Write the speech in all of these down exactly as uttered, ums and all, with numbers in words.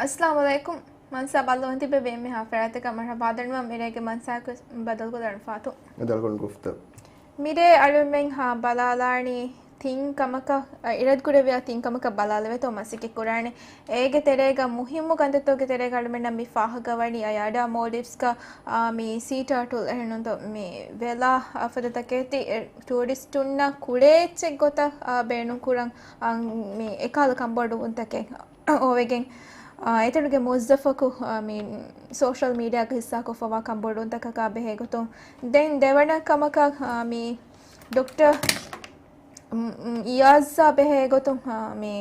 އައްސަލާމު ޢަލައިކުމް. މަންސާ ބައްލަވަން ތިބެ ބޭންމެހާ ފަރާތަކަށް މަރުޙަބާ ދަންނަވަން. މިރޭގެ މަންސާކު ބަދަލުކޮށްލަން ފާތު. ބަދަލުކޮށް ގުފްތަ. މިރޭ އަޅުމެން ހާ ބަލާލާނީ ތިން ކަމަކަށް، އަ، އިރަދުކުރެއްވިޔާ ތިން ކަމަކަށް ބަލާލެވޭތޯ މަސައްކަތް ކުރާނެ. އޭގެ ތެރޭގަ މުހިއްމު ކަންތައްތަކުގެ ތެރޭގަ އަޅުމެންނަށް މި ފާހަގަވަނީ އަޔާޑާ މޯލްޑިވްސްގަ، އާ، މި ސީ ޓާޓުލް އެހެންނުންތޯ މި ވެލާ އަފަދަތަކެތި ޓޫރިސްޓުންނަށް ކުޅޭ އެއްޗެއް ގޮތަށް، އާ، ބޭނުންކުރަން، އާ، މި އެކާލަ ކަންބޮޑުވުންތަކެއް އޮވެގެން، އާ، އެތަނުގެ މުވައްޒަފަކު، އާ، މި ސޯޝަލް މީޑިއާގަ ހިއްސާކޮށްފަވާ ކަންބޮޑުވުންތަކަކާ ބެހޭ ގޮތުން. ދެން ދެވަނަ ކަމަކަށް، އާ، މި ޑޮކްޓަރ، މް، މް، އިޔާޒާ ބެހޭ ގޮތުން، އާ، މި،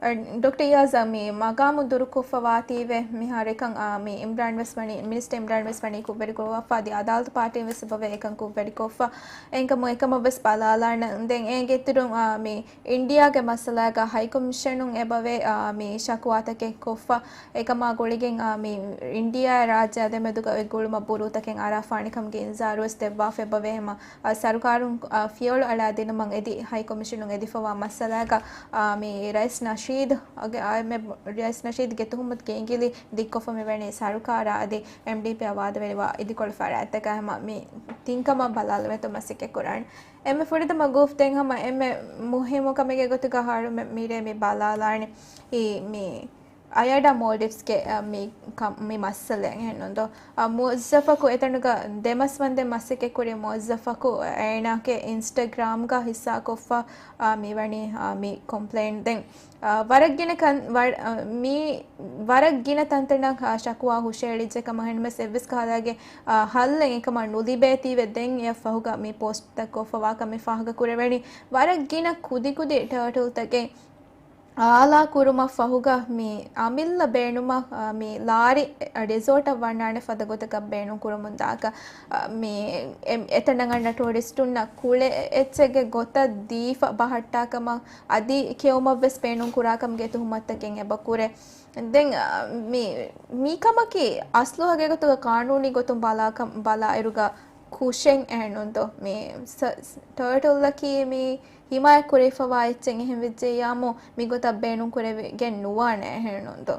އަ، ޑޮކްޓަރ އިޔާޒާ މި މަގާމު ދުރުކޮށްފަވާތީވެ މިހާރު އެކަން، އާ، މި އިމްރާން ވެސް ވަނީ، މިނިސްޓަރ އިމްރާން ވެސް ވަނީ ކުށްވެރިކޮށްފަ، އަދި އަދާލަތު ޕާޓީން ވެސް އެބަވޭ އެކަން ކުށްވެރިކޮށްފަ. އެހެންކަމުން އެކަމަށް ވެސް ބަލާލާނަން. ދެން އޭގެ އިތުރުން، އާ، މި އިންޑިއާގެ މައްސަލާގަ ހައިކޮމިޝަނުން އެބަވޭ، އާ، މި ޝަކުވާތަކެއް ކޮށްފަ. އެކަމާ ގުޅިގެން، އާ، މި އިންޑިއާ ރާއްޖެ ދެމެދުގަ އޮތް ގުޅުމަށް ބުރޫތަކެއް އަރާފާނެކަމުގެ އިންޒާރު ވެސް ދެއްވާފަ އެބަވޭ. ހަމަ، އާ، ސަރުކާރުން، އާ، ފިޔަވަޅު އަޅާދިނުމަށް އެދި ހައިކޮމިޝަނުން އެދިފަވާ މައްސަލާގަ، އާ، މި ރައީސް ނަޝީދު، އާ، މެ، ރައީސް ނަޝީދުގެ ތުހުމަތުގެ އިނގިލި ދިއްކޮށްފަ މިވަނީ ސަރުކާރާ އަދި އެމްޑީޕީއާ ވާދަވެރިވާ އިދިކޮޅު ފަރާތްތަކާ. ހަމަ މި ތިން ކަމަށް ބަލާލެވޭތޯ މަސައްކަތް ކުރާނެ. އެންމެ ފުރަތަމަ ގުފްތެއް ހަމަ އެންމެ މުހިއްމު ކަމެއްގެ ގޮތުގަ ހަރު މި، މިރޭ މި ބަލާލާނެ. އީ މި އަޔާޑާ މޯލްޑިވްސްގެ، އަ، މި ކަ-، މި މައްސަލައެއް އެހެންނުންދޯ. އަ، މުވައްޒަފަކު އެތަނުގަ ދެމަސް ވަންދެން މަސައްކަތްކުރި މުވައްޒަފަކު އޭނާގެ އިންސްޓަގްރާމްގަ ހިއްސާކޮށްފަ، އަ، މިވަނީ، އަ، މި ކޮމްޕްލެއިން. ދެން، އަ، ވަރަށް ގިނަ ކަން-، ވަ-، އަ، މި ވަރަށް ގިނަ ތަންތަނަށް، އަ، ޝަކުވާ ހުށައެޅިއްޖެ ކަމަށް އެހެންމެސް އެއްވެސް ކަހަލައިގެ، އަ، ހައްލެއް އެކަމަށް ނުލިބޭތީވެ ދެން އެއަށް ފަހުގަ މި ޕޯސްޓްތައް ކޮށްފަވާކަމެއް ފާހަގަކުރެވެނީ. ވަރަށް ގިނަ ކުދިކުދި ޓާޓުލްތަކެއް އާލާ ކުރުމަށް ފަހުގަ މި އަމިއްލަ ބޭނުމަށް، އާ، މި ލާރި ރިސޯޓަށް ވަންނާނެ ފަދަ ގޮތަކަށް ބޭނުން ކުރަމުން ދާކަށް، އާ، މި އެ-، އެތަނަށް އަންނަ ޓޫރިސްޓުންނަށް ކުޅެ އެއްޗެއްގެ ގޮތަށް ދީފަ ބަހައްޓާކަމަށް އަދި ކެއުމަށްވެސް ބޭނުން ކުރާކަމުގެ ތުހުމަތުތަކެއް އެބަ ކުރޭ. ދެން، އާ، މި، މި ކަމަކީ އަސްލު ހަގީގަތުގަ ޤާނޫނީ ގޮތުން ބަލާކަ-، ބަލާއިރުގަ ކުށެއް އެހެންނުންތޯ؟ މި ސަ-، ޓާޓުލްއަކީ މި ހިމާޔަތް ކުރެވިފަވާ އެއްޗެއް އެހެން ވެއްޖެއްޔާމު މިގޮތަށް ބޭނުން ކުރެވިގެން ނުވާނެ އެހެންނުންތޯ؟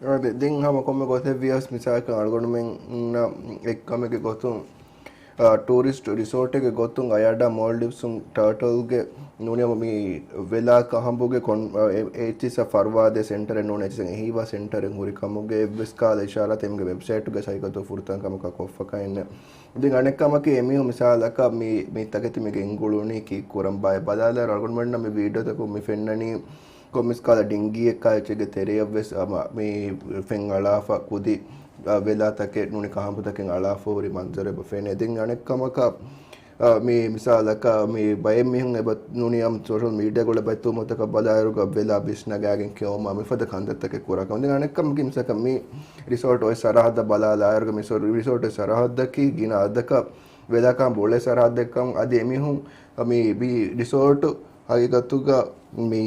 އާދެ، ދެން ހަމަ ކޮންމެ ގޮތެއް ވިޔަސް މިސާލަކަށް އަޅުގަނޑުމެންނަށް އެއްކަމެއްގެ ގޮތުން، އާ، ޓޫރިސްޓް ރިސޯޓެއްގެ ގޮތުން އަޔާޑާ މޯލްޑިވްސުން ޓާޓަލްގެ ނޫނީ މި ވެލާ ކަހަނބުގެ ކޮން-، އާ، އެ-، އެއްޗިއްސަށް ފަރުވާދޭ ސެންޓަރެއް ނޫނީ އެއްޗިއްސަށް އެހީވާ ސެންޓަރެއް ހުރި ކަމުގެ އެއްވެސް ކާލަ އިޝާރާތެއް އެމީހުންގެ ވެބްސައިޓުގައި ހަގީގަތު ފުރަތަމަ ކަމަކަށް ކޮށްފަ ކައެއް ނެތް. ދެން އަނެއް ކަމަކީ އެމީހުން މިސާލަކަށް މި، މި ތަކެތި މި ގެންގުޅުނީ ކީއްކުރަން ބާއޭ ބަލާލާއިރު އަޅުގަނޑުމެންނަށް މި ވީޑިއޯތަކުން މި ފެންނަނީ ކޮންމެސް ކާލަ ޑިންގީއެއްކާ އެއްޗެއްގެ ތެރެޔަށްވެސް އަ، މަ-، މި ފެން އަޅާފަ ކުދި، އަ، ވެލާތަކެއް ނޫނީ ކަހަނބުތަކެއް އަޅާފަ ހުރި މަންޒަރެއް އެބަ ފެނޭ. ދެން އަނެއް ކަމަކަށް، އަ، މި މިސާލަކަށް މި ބައެއް މީހުން އެބަ ނޫނީ އަމް ސޯޝަލް މީޑިއާ ގުޅޭ ބައެއް ތުހުމަތުތަކަށް ބަލާއިރުގަ ވެލާ ބިސްނަގާގެން ކެއުމާ މިފަދަ ކަންތައްތަކެއް ކުރާ ކަމަށް. ދެން އަނެއް ކަމަކީ މިސާލަކަށް މި ރިސޯޓް އޮތް ސަރަހައްދަށް ބަލާލާއިރުގަ މި ސޮ-، ރިސޯޓް އޮތް ސަރަހައްދަކީ ގިނަ އަދަކަށް ވެލާކަން ބޮޅޭ ސަރަހައްދެއްކަން އަދި އެމީހުން މި، މި ރިސޯޓު ހަގީގަތުގަ މި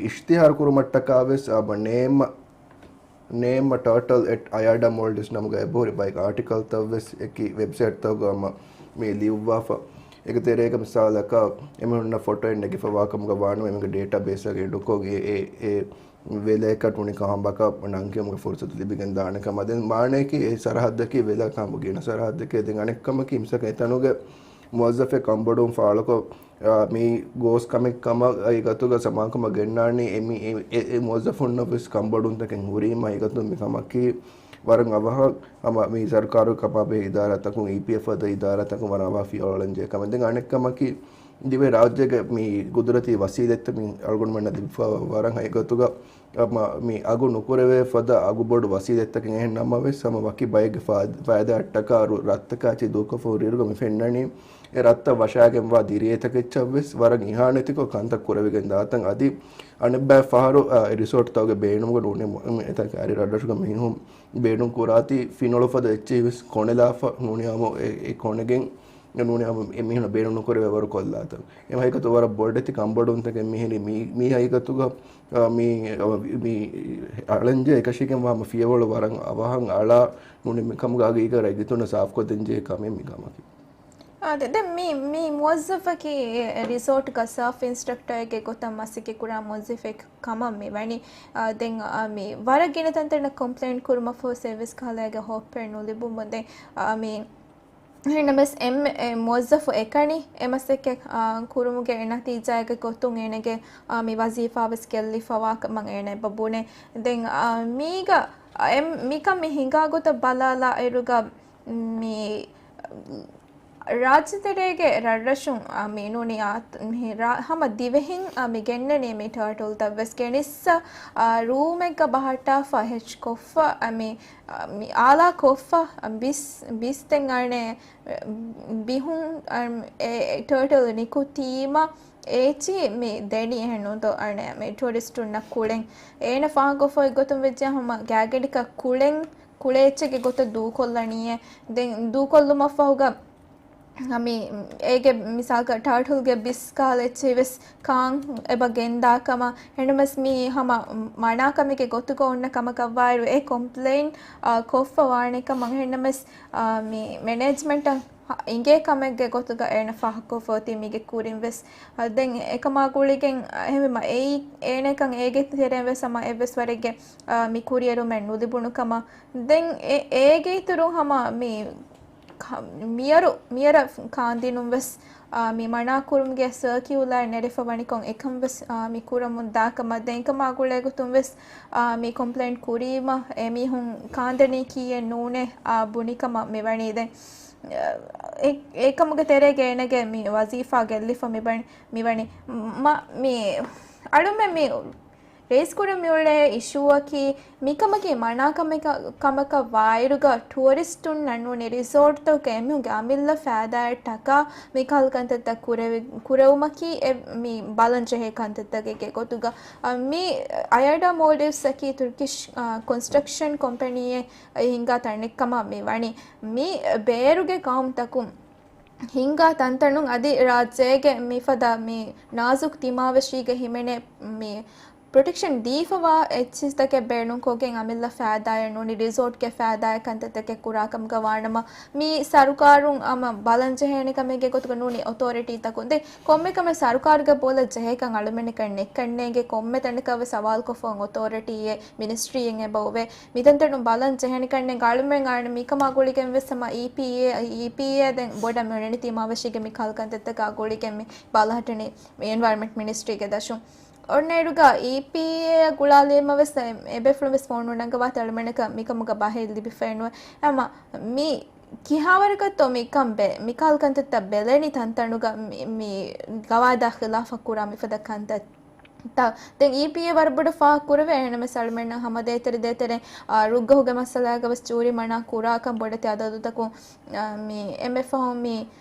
އިޝްތިހާރު ކުރުމަށްޓަކާވެސް އަބަ ނޭމް، ނޭމް ޓާޓަލް އެޓް އަޔާޑާ މޯލްޑިވްސް ނަމުގައި އެބަހުރި ބައެއް އާޓިކަލްތައްވެސް އެކި ވެބްސައިޓްތަކުގަ ހަމަ މި ލިޔުއްވާފަ. އޭގެ ތެރޭގަ މިސާލަކަށް އެމީހުންނަށް ފޮޓޯއެއް ނެގިފަވާ ކަމުގަ ވާނަމަ އެމީހުންގެ ޑޭޓާ ބޭސްއަކަށް އެޑުކޮށް އެ، އެ، އެ ވެލައަކަށް ނޫނީ ކަހަނބަކަށް ނަން ކިޔުމުގެ ފުރުސަތު ލިބިގެން ދާނެ ކަމަށް. ދެން މާނައަކީ އެ ސަރަހައްދަކީ ވެލަ ކަހަނބު ގިނަ ސަރަހައްދެކޭ. ދެން އަނެއް ކަމަކީ މިސާލަކަށް އެތަނުގެ މުވައްޒަފެއް ކަންބޮޑުވުން ފާޅުކޮށް، އާ، މި ގޯސް ކަމެއް ކަމަށް ހަގީގަތުގަ ސަމާ ކަމަށް ގެންނާނީ އެ މި-، އެ، އެ، އެ މުވައްޒަފުންނަށް ވެސް ކަންބޮޑުވުންތަކެއް ހުރީމަ ހަގީގަތުން މި ކަމަކީ ވަރަށް އަވަހަށް ހަމަ މި ސަރުކާރު ކަމާބެހޭ އިދާރާތަކުން، އީޕީއެފް ފަދަ އިދާރާތަކުން ވަރަށް އަވަހަށް ފިޔަވަޅު އަޅަންޖެހޭ ކަމެއް. ދެން އަނެއް ކަމަކީ ދިވެހި ރާއްޖޭގެ މި ގުދުރަތީ ވަސީލަތްތައް މި އަޅުގަނޑުމެންނަށް ލިބިފަ ވަރަށް ހަގީގަތުގަ މަ-، މި އަގު ނުކުރެވޭ ފަދަ އަގުބޮޑު ވަސީލަތްތަކެއް އެހެން ނަމަވެސް، ހަމަ ވަކި ބައެއްގެ ފާ-، ފައިދާއަށްޓަކާ ރު-، ރަށްތަކާ އެއްޗެއް ދޫކޮށްފަ ހުރިއިރުގަ މި ފެންނަނީ، އެ ރަށްތައް ވަށާގެންވާ ދިރިއެތަކެއްޗަށްވެސް ވަރަށް އިހާނެތިކޮށް ކަންތައް ކުރެވިގެން ދާތަން. އަދި އަނެއްބައި ފަހަރު، އަ، އެ ރިސޯޓްތަކުގެ ބޭނުމުގަ ނޫނީ މު-، މު-، އެތައް އައިރި ރަށްރަށުގެ މީހުން ބޭނުން ކުރާތީ ފިނޮޅު ފަދަ އެއްޗެހިވެސް ކޮނެލާފަ ނޫނީ ހަމަ އެ، އެ ކޮނެގެން ނޫނީ ހަމަ އެމީހުންނަށް ބޭނުން ނުކުރެވޭ ވަރު ކޮށްލާތަން. އެ ހަގީގަތު ވަރަށް ބޮޑެތި ކަންބޮޑުވުންތަކެއް މިހިރީ މީ، މީ ހަގީގަތުގަ އާ، މި، މި އަޅަންޖެހޭ އެކަށީގެންވާ ހަމަ ފިޔަވަޅު ވަރަށް އަވަހަށް އަޅާ ނޫނީ މިކަމުގަ ހަގީގަތަށް ރައްޔިތުންނަށް ސާފުކޮށްދޭންޖެހޭ ކަމެއް މިކަމަކީ. އާދެ، ދެން މި، މި މުވައްޒަފަކީ ރިސޯޓްގަ ސާފް އިންސްޓްރަކްޓަރެއްގެ ގޮތަށް މަސައްކަތް ކުރާ މުވައްޒަފެއް ކަމަށް މި ވަނީ. އާ، ދެން، އާ، މި ވަރަށް ގިނަ ތަންތަނަށް ކޮމްޕްލެއިންޓް ކުރުމަށްފަހު ސެވިސް ކަހަލައިގެ ހޮއްޕެއް ނުލިބުމުން ދެން، އާ، މި އެހެންނަމަސް އެންމެ އެ މުވައްޒަފު އެކަނި އެ މަސައްކަތް، އާ، ކުރުމުގެ ނަތީޖާގެ ގޮތުން އޭނަގެ، އާ، މި ވަޒީފާ ވެސް ގެއްލިފަވާ ކަމަށް އޭނަ އެބަ ބުނޭ. ދެން، އާ، މީގަ، އާ، އެ، މިކަން މި ހިނގާ ގޮތަށް ބަލާލާ އިރުގަ މި ރާއްޖެތެރޭގެ ރަށްރަށުން، އާ، މި ނޫނީ އާ، މި ރާ-، ހަމަ ދިވެހިން، އާ، މި ގެންނަނީ މި ޓާޓުލްތައް ވެސް ގެނިއްސަ، އާ، ރޫމެއްގަ ބަހައްޓާފަ ހެޗްކޮށްފަ، އާ، މި އާ، މި އާލާ ކޮށްފަ، އާ، ބިސް، ބިސް ދެން އަނެއް ބިހުން، އާ، އެ، އެ ޓާޓުލް ނިކުތީމަ އޭޗި މި ދެނީ އެހެން ނޫންތޯ އަނެއް މި ޓޫރިސްޓުންނަށް ކުޅެން. އޭނަ ފާހަގަކޮށްފައި ގޮތުން ވެއްޖެ ހަމަ ގާގަނޑަކަށް ކުޅެން، ކުޅޭ އެއްޗެއްގެ ގޮތަށް ދޫކޮށްލަނީއޭ. ދެން ދޫކޮށްލުމަށްފަހުގަ މި އޭގެ މިސާލަކަށް ޓާޓުލްގެ ބިސް ކާލަ އެއްޗެއް ވެސް ކާން އެބަ ގެންދާ ކަމަށް. އެހެންނަމަސް މީ ހަމަ މަނާކަމެއްގެ ގޮތުގަ އޮންނަ ކަމަކަށްވާއިރު އެ ކޮމްޕްލެއިން، އާ، ކޮށްފަ ވާނެ ކަމަށް. އެހެންނަމަސް، އާ، މި މެނޭޖްމަންޓަށް އިނގޭ ކަމެއްގެ ގޮތުގަ އޭނަ ފާހަގަކޮށްފަ އޮތީ މީގެ ކުރިން ވެސް. އާ، ދެން އެކަމާ ގުޅިގެން، އާ، އެހެންވީމަ އެއީ އޭނަކަން އޭގެ ތެރެއިން ވެސް ހަމަ އެއްވެސް ވަރެއްގެ، އާ، މި ކުރިއެރުމެއް ނުލިބުނު ކަމަށް. ދެން އެ-، އޭގެ އިތުރުން ހަމަ މި ކަ-، މިޔަރު، މިޔަރަށް ކާންދިނުން ވެސް، އާ، މި މަނާ ކުރުމުގެ ސަރކިއުލާ ނެރެފަ ވަނިކޮށް އެކަން ވެސް، އާ، މި ކުރަމުން ދާ ކަމަށް. ދެން އެކަމާ ގުޅޭ ގޮތުން ވެސް، އާ، މި ކޮމްޕްލެއިންޓް ކުރީމަ އެމީހުން ކާންދެނީ ކީއެއް ނޫނޭ، އާ، ބުނި ކަމަށް މި ވަނީ. ދެން އެ-، އެކަމުގެ ތެރޭގަ އޭނަގެ މި ވަޒީފާ ގެއްލިފަ މި ބަނި-، މި ވަނީ. މަ-، މި އަޅުމެން މި ރޭސް ކުރަން މިއުޅޭ އިޝޫއަކީ، މިކަމަކީ މަނާ ކަމެކަ-، ކަމަކަށް ވާއިރުގަ ޓޫރިސްޓުންނަށް ނޫނީ ރިސޯޓްތަކުގެ އެމީހުންގެ އަމިއްލަ ފައިދާއަށް ޓަކާ މިކަހަލަ ކަންތައްތައް ކުރެވި-، ކުރެވުމަކީ އެ މި ބަލަން ޖެހޭ ކަންތައްތަކެއްގެ ގޮތުގަ. އަ، މި އަޔަޑާ މޯލްޑިވްސްއަކީ ތުރްކިޝް، އަ، ކޮންސްޓްރަކްޝަން ކޮމްޕެނީއެއް ހިންގާ ތަނެއްކަމަށް މި ވަނީ. މި ބޭރުގެ ގައުމުތަކުން ހިންގާ ތަންތަނުން އަދި ރާއްޖޭގެ މިފަދަ މި ނާޒުކް ތިމާވެށީގެ ހިމެނޭ މި ޕްރޮޓެކްޝަން ދީފަވާ އެއްޗިސްތަކެއް ބޭނުންކޮށްގެން އަމިއްލަ ފައިދާއެއް ނޫނީ ރިސޯޓްގެ ފައިދާއެއް ކަންތައްތަކެއް ކުރާ ކަމުގަ ވާނަމަ، މި ސަރުކާރުން ހަމަ ބަލަން ޖެހޭނެ ކަމެއްގެ ގޮތުގަ ނޫނީ އޮތޯރިޓީތަކުން. ދެން ކޮންމެ ކަމެއް ސަރުކާރުގެ ބޯލަށް ޖެހޭކަން އަޅުމެންނަކަށް ނެއްކަންނޭނގެ، ކޮންމެ ތަނަކަށް ވެސް ސަވާލުކޮށްފަ އޮތޯރިޓީއެއް މިނިސްޓްރީއެއް އެބަ އޮވޭ. މިތަންތަނުން ބަލަން ޖެހޭނެ ކަންނޭނގެ އަޅުމެން އާން މިކަމާ ގުޅިގެން ވެސް ހަމަ އީޕީއޭ، އީޕީއޭ ދެން ބޮޑަށް މި އޮންނަނީ ތިމާވެށީގެ މި ކަހަލަ ކަންތައްތަކާ ގުޅިގެން މި ބަލަހައްޓަނީ މި އެންވަޔަރަންމަންޓް މިނިސްޓްރީގެ ދަށުން. އޮންނައިރުގަ އީޕީއޭއަށް ގުޅާލީމަ ވެސް އެ-، އެބޭފުޅުން ވެސް ފޯނު ނަގަވާތީ އަޅުމެންނަކަށް މިކަމުގަ ބަހެއް ލިބިފައެއް ނުވޭ. އެމަ މި ކިހާވަރަކަށްތޯ މިކަން ބެ-، މިކަހަލަ ކަންތައްތައް ބެލެނީ ތަންތަނުގަ މި، މި ގަވާއިދާ ޚިލާފަށް ކުރާ މިފަދަ ކަންތައް. ތ-، ދެން އީޕީއޭ ވަރަށް ބޮޑަށް ފާހަގަ ކުރެވޭ. އެހެންނަމަސް އަޅުމެންނަށް ހަމަ ދޭތެރެ ދޭތެރެ، އާ، ރުއްގަހުގެ މައްސަލާގަ ވެސް ޖޫރި މަނާ ކުރާކަން ބޮޑެތި އަދަދުތަކުން، އާ، މި އެންމެ ފަހުން މި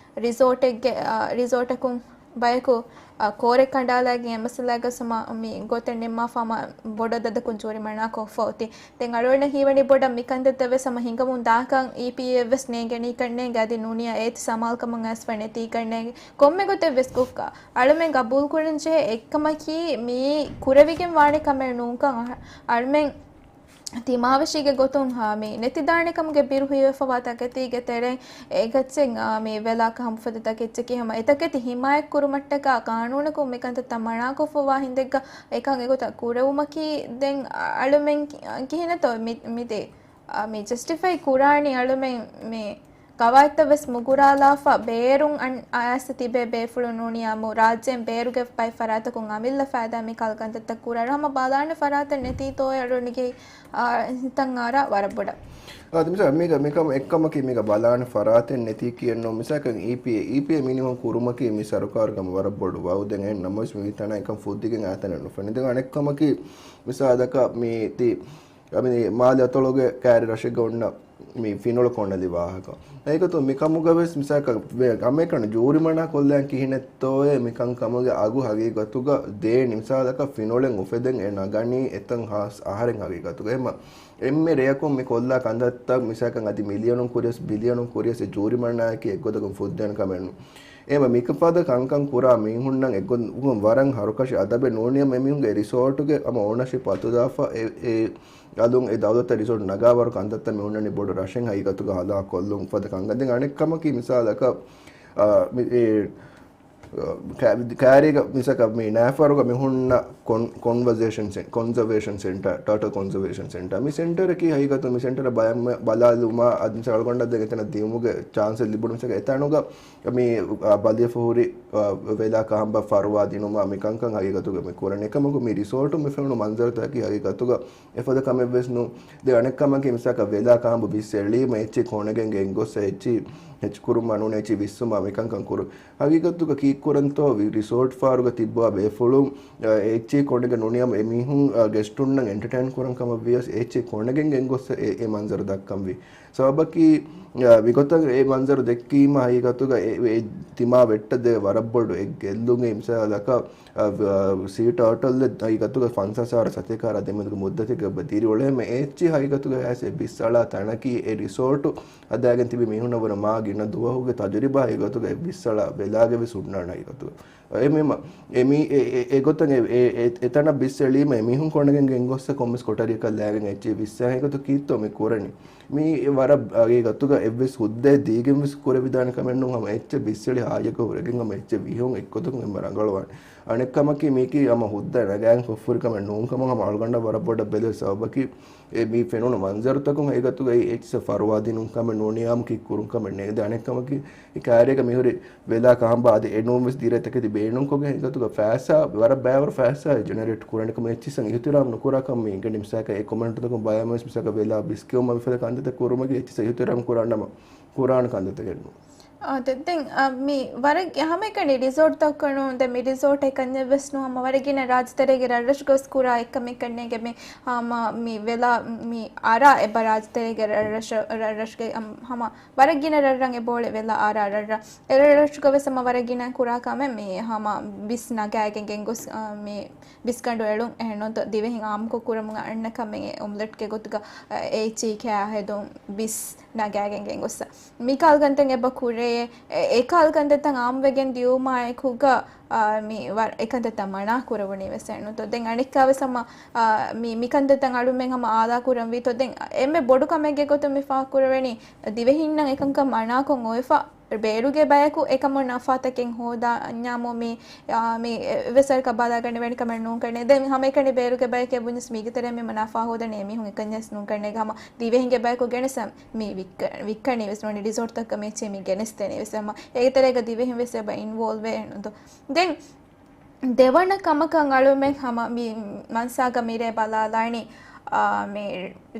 ރިސޯޓެއްގެ، އާ، ރިސޯޓަކުން ބަޔަކު، އާ، ކޯރެއް ކަނޑާލައިގެން އެ މައްސަލާގަ ސަމާ މި ގޮތެއް ނިންމާފަ ހަމަ ބޮޑު އަދަދަކުން ޖޫރި މަނާ ކޮށްފަ އޮތީ. ދެން އަޅުގަނޑަށް ހީވަނީ ބޮޑަށް މިކަންތައްތައް ވެސް ހަމަ ހިނގަމުން ދާކަން އީޕީއޭ ވެސް ނޭނގެނީކަންނޭނގެ އަދި ނޫނިޔާ އޭތި ސަމާލުކަމުން އައިސްފަ ނެތީކަންނޭނގެ. ކޮންމެ ގޮތެއް ވެސް ގޮއްކަ އަޅުމެން ގަބޫލުކުރަންޖެހޭ އެއްކަމަކީ މިއީ ކުރެވިގެން ވާނެ ކަމެއް ނޫންކަން. އަ-، އަޅުމެން ތިމާވެށީގެ ގޮތުން ހާ މި ނެތިދާނެ ކަމުގެ ބިރު ހީވެފަވާ ތަކެތީގެ ތެރެއިން އެކައްޗެއް، އާ، މި ވެލާކަށް ހަމަ ފަދަ ތަކެއްޗަކީ ހަމަ އެތަކެތި ހިމާޔަތްކުރުމަށްޓަކާ ޤާނޫނަކުން މިކަންތައްތައް މަނާކޮށްފަވާ ހިނދެއްގަ އެކަން އެގޮތަށް ކުރެވުމަކީ ދެން އަ-، އަޅުމެން ކި-، ކިހިނެއްތޯ މި-، މިދޭ އާ، މި ޖަސްޓިފައި ކުރާނީ އަޅުމެން މި ގަވާއިދުތައް ވެސް މުގުރާލާފަ ބޭރުން އަން އައިސް ތިބޭ ބޭފުޅުން ނޫނިޔާ މު ރާއްޖޭން ބޭރުގެ ބައެއް ފަރާތަކުން އަމިއްލަ ފައިދާ މި ކަހަލަ ކަންތައްތައް ކުރާ ހަމަ ބަލާނެ ފަރާތެއް ނެތީތޯއޭ އަޅުގަނޑުގެ، އާ، ހިތަށް އަރާ ވަރަށް ބޮޑަށް. އާ، މިސާ މީގަ މިކަމަށް އެއްކަމަކީ މީގަ ބަލާނެ ފަރާތެއް ނެތީ ކިޔެއްނޫން. މިސާކަށް އީޕީއޭ، އީޕީއޭ މިނިވަން ކުރުމަކީ މި ސަރުކާރުގަ ވަރަށް ބޮޑު ވައުދެއް އެއް ނަމަވެސް މި ތަނަށް އެކަން ފުއްދިގެން އާތަނެއް ނުފެނި. ދެން އަނެއްކަމަކީ މިސާލަކަށް މީ ތި އަ، މި މާލެ އަތޮޅުގެ ކައިރި ރަށެއްގަ އޮންނަ މި ފިނޮޅު ކޮންނަލި ވާހަކަ. އެގޮތުން މިކަމުގަ ވެސް މިސާލަކަށް ވެ-، އަމެއްކަން ޖޫރިމަނާ ކޮށްލަން ކިހިނެއްތޯއޭ މިކަން ކަމުގެ އަގު ހަގީގަތުގަ ދޭން. މިސާލަކަށް ފިނޮޅެއް އުފެދެން އެ ނަގަނީ އެތަން ހާސް އަހަރެއް ހަގީގަތުގަ. އެމަ އެންމެ ރެޔަކުން މި ކޮށްލާ ކަންތައްތައް މިސާލަކަށް އަދި މިލިޔަނުން ކުރިޔަސް، ބިލިޔަނުން ކުރިޔަސް އެ ޖޫރިމަނާއަކީ އެއްގޮތަކުން ފުއްދޭނެ ކަމެއް ނޫން. އެމަ މިކަފާދަ ކަންކަން ކުރާ މީހުންނަށް އެއްގޮތުން ވަރަށް ހަރުކަށި އަދަބެއް ނޫނިޔަ މި މީހުންގެ ރިސޯޓުގެ ހަމަ އޯނަޝިޕް އަތުދާފަ އެ، އެ އަލުން އެ ދައުލަތަށް ރިސޯޓް ނަގާވަރު ކަންތައްތައް މި އޮންނަނީ ބޮޑު ރަށެއް ހަގީގަތުގަ ހަލާކު ކޮށްލުން ފަދަ ކަންކަން. ދެން އަނެއް ކަމަކީ މިސާލަކަށް އާ، މި-، އެ، އާ، ކާ-، ކާރީގަ މިސަކަ މި ނާފަރުގަ މި ހުންނަ ކޮން-، ކޮންވަޒޭޝަން ސެ-، ކޮންޒަވޭޝަން ސެންޓަރ، ޓާޓަލް ކޮންޒަވޭޝަން ސެންޓަރ. މި ސެންޓަރަކީ ހަގީގަތު މި ސެންޓަރ ބަޔަން ބަލާލުމާ އަދި އަޅުގަނޑަށް ދެން އެތަނަށް ދިއުމުގެ ޗާންސެއް ލިބުނު މިސަކަ އެތަނުގަ މި، އާ، ބަލިވެފަ ހުރި، އާ، ވެލާ ކަހަނބަ ފަރުވާ ދިނުމާ މި ކަންކަން ހަގީގަތުގަ މި ކުރަނީ. އެކަމަކު މި ރިސޯޓު މި ފެނުނު މަންޒަރުތަކަކީ ހަގީގަތުގަ އެފަދަ ކަމެއްވެސް ނޫން. ދެން އަނެއް ކަމަކީ މިސާކަށް ވެލާ ކަހަނބު ބިސް އެޅީމަ އެއްޗެއް ކޮނެގެން ގެންގޮއްސަ އެއްޗި ހެޗި ކުރުމާ ނޫން އެއްޗި ވިއްސުމާ މިކަންކަން ކުރު. ހަގީގަތުގަ ކީއްކުރަންތޯ ރިސޯޓް ފާރުގަ ތިއްބާ ބޭފުޅުން އެއްޗި ކޮނެގެން ނުނިޔަމަ އެމީހުން ގެސްޓުންނަށް އެންޓަޓެއިން ކުރަން ކަމަށް ވިޔަސް އެއްޗި ކޮނެގެން ގެންގޮއްސަ އެ، އެ މަންޒަރު ދައްކަންވީ. ސަބަބަކީ، އަ، މިގޮތަށް އެ މަންޒަރު ދެއްކީމަ ހަގީގަތުގަ އެ، އެ ތިމާ ވެއްޓަށް ދޭ ވަރަށް ބޮޑު އެއް ގެއްލުން. އެ މިސާލަކަށް، އަ، ވ-، ސީ ޓާޓަލް ހަގީގަތުގަ ފަންސާސް ހާސް ސަތޭކަ ދެމެދުގެ މުއްދަތެއްގަ ދިރިއުޅޭމަ އެ އެއްޗި ހަގީގަތުގަ އައިސް އެ ބިސް އަޅާ ތަނަކީ އެ ރިސޯޓު ހަދާގެން ތިބި މީހުންނަށް ވަރަށް މާ ގިނަ ދުވަހުގެ ތަޖުރިބާ ހަގީގަތުގަ އެ ބިސް އަޅާ ވެލާގެ ވެސް ހުންނާނެ ހަގީގަތުގަ. އެ މީ-، އެ މީ-، އެ، އެ، އެ ގޮތަށް އެ، އެ، އެ، އެތަނަށް ބިސް އެޅީމަ އެމީހުން ކޮނެގެން ގެންގޮއްސަ ކޮންމެސް ކޮޓަރިއަކަށް ލާގެން އެއްޗެއް ވިއްސާ ހަގީގަތު ކީއްތޯ މި ކުރަނީ؟ މީ ވަރަށް ހަގީގަތުގަ އެއްވެސް ހުއްދައެއް ދީގެން ވެސް ކުރެވިދާނެ ކަމެއް ނޫން. ހަމަ އެއްޗެއް ބިސް އެޅި ހާއްޔަކަށް ހުރެގެން ހަމަ އެއްޗެއް ވިހުން އެއްގޮތަކުން އެންމެ ރަނގަޅުވާނެ. އަނެއް ކަމަކީ މީކީ ހަމަ ހުއްދަ ނަގާގެން ކޮށްފުރި ކަމެއް ނޫން ކަމަށް ހަމަ އަޅުގަނޑަށް ވަރަށް ބޮޑަށް ބެލެވޭ. ސަބަބަކީ އެ މި ފެނުނު މަންޒަރުތަކުން ހަގީގަތުގައި އެއްޗެއް ފަރުވާ ދިނުން ކަމެއް ނޫނިޔާމު ކީއްކުރުން ކަމެއް ނޭނގެ. އަނެއް ކަމަކީ އެ ކާރިއަކަށް މިހުރި ވެލާ ކަހަނބާ އަދި އެ ނޫން ވެސް ދިރޭ ތަކެތި ބޭނުންކޮށްގެން ހަގީގަތުގަ ފައިސާ ވަރަށް ބައިވަރު ފައިސާ ޖެނެރޭޓް ކުރަނީ ކަމަށް އެއްޗިއްސަށް އިހުތިރާމް ނުކުރާ ކަމަށް މި އިނގެނީ. މިސާލަކަށް އެ ކޮމެންޓުތަކުން ބަލާމަ ވެސް މިސާލަކަށް ވެލާ ބިސް ކެއުމަށް މިފަދަ ކަންތައްތައް ކުރުމަކީ އެއްޗިއްސަށް އިހުތިރާމް ކުރާނަމަ ކުރާނެ ކަންތައްތަކެއް ނޫން. އާ، ދެ-، ދެން، އާ، މި ވަރަށް ހަމައެކަނި ރިސޯޓްތަކުން ދެ މި ރިސޯޓް އެކަންޏެއް ވެސް ނޫން. ހަމަ ވަރަށް ގިނަ ރާއްޖެތެރޭގެ ރަށްރަށުގަ ވެސް ކުރާ އެއްކަމެއް ކަންނޭނގެ މި ހަމަ މި ވެލާ މި އަރާ އެބަ ރާއްޖެތެރޭގެ ރަށްރަށަށް، ރަށްރަށުގެ ހަމަ ވަރަށް ގިނަ ރަށްރަށް އެބައުޅޭ ވެލާ އަރާ ރަށްރަށް. އެ ރަށްރަށުގަ ވެސް ހަމަ ވަރަށް ގިނަ ކުރާ ކަމެއް މި ހަމަ ބިސް ނަގާގެން ގެންގޮސް، އާ، މި ބިސްގަނޑު އެޅުން. އެހެން ނޫންތޯ ދިވެހިން އާއްމުކޮށް ކުރަމުން އަންނަ ކަމެއް އެ އޮމްލެޓްގެ ގޮތުގަ، އެ، އެއްޗި ކާ ހެދުން ބިސް ނަގާގެން ގެންގޮސް. މިކަހަލަ ކަންތައް އެބަ ކުރޭ، އެ، އެކަހަލަ ކަންތައްތައް އާއްމުވެގެން ދިޔުމާއެކުގަ، އާ، މި ވަރަށް އެކަންތައްތައް މަނާ ކުރެވުނީ ވެސް އެހެން ނޫންތޯ. ދެން އަނެއްކާ ވެސް ހަމަ، އާ، މި، މިކަންތައްތައް އަޅުމެން ހަމަ އާލާ ކުރަންވީތޯ. ދެން އެންމެ ބޮޑު ކަމެއްގެ ގޮތުން މި ފާހަގަކުރެވެނީ ދިވެހިންނަށް އެކަންކަން މަނާކޮށް އޮވެފަ، ބޭރުގެ ބަޔަކު އެކަމުން ނަފާތަކެއް ހޯދާ އަންޏާމު މި، އާ، މި އެވެސް ވަރަކަށް ބަލާގަނެވޭނެ ކަމެއް ނޫންކަންނޭ. ދެން ހަމައެކަނި ބޭރުގެ ބަޔަކެއް ބުންޏަސް މީގެ ތެރެއިން މި ނަފާ ހޯދަނީ އެމީހުން އެކަންޏެއް ނޫންކަންނޭ. ހަމަ ދިވެހިންގެ ބަޔަކު ގެނެސް މި ވިއްކަ-، ވިއްކަނީ ވެސް ނޫނީ ރިސޯޓްތަކަށް މި އެއްޗެއް މި ގެނެސްދޭނީ ވެސް. ހަމަ އޭގެ ތެރޭގަ ދިވެހިން ވެސް އެބަ އިންވޯލްވޭ ނުދޯ. ދެން ދެވަނަ ކަމަކަށް އަޅުމެން ހަމަ މި މަންސާގަ މިރޭ ބަލާލާނީ، އާ، މި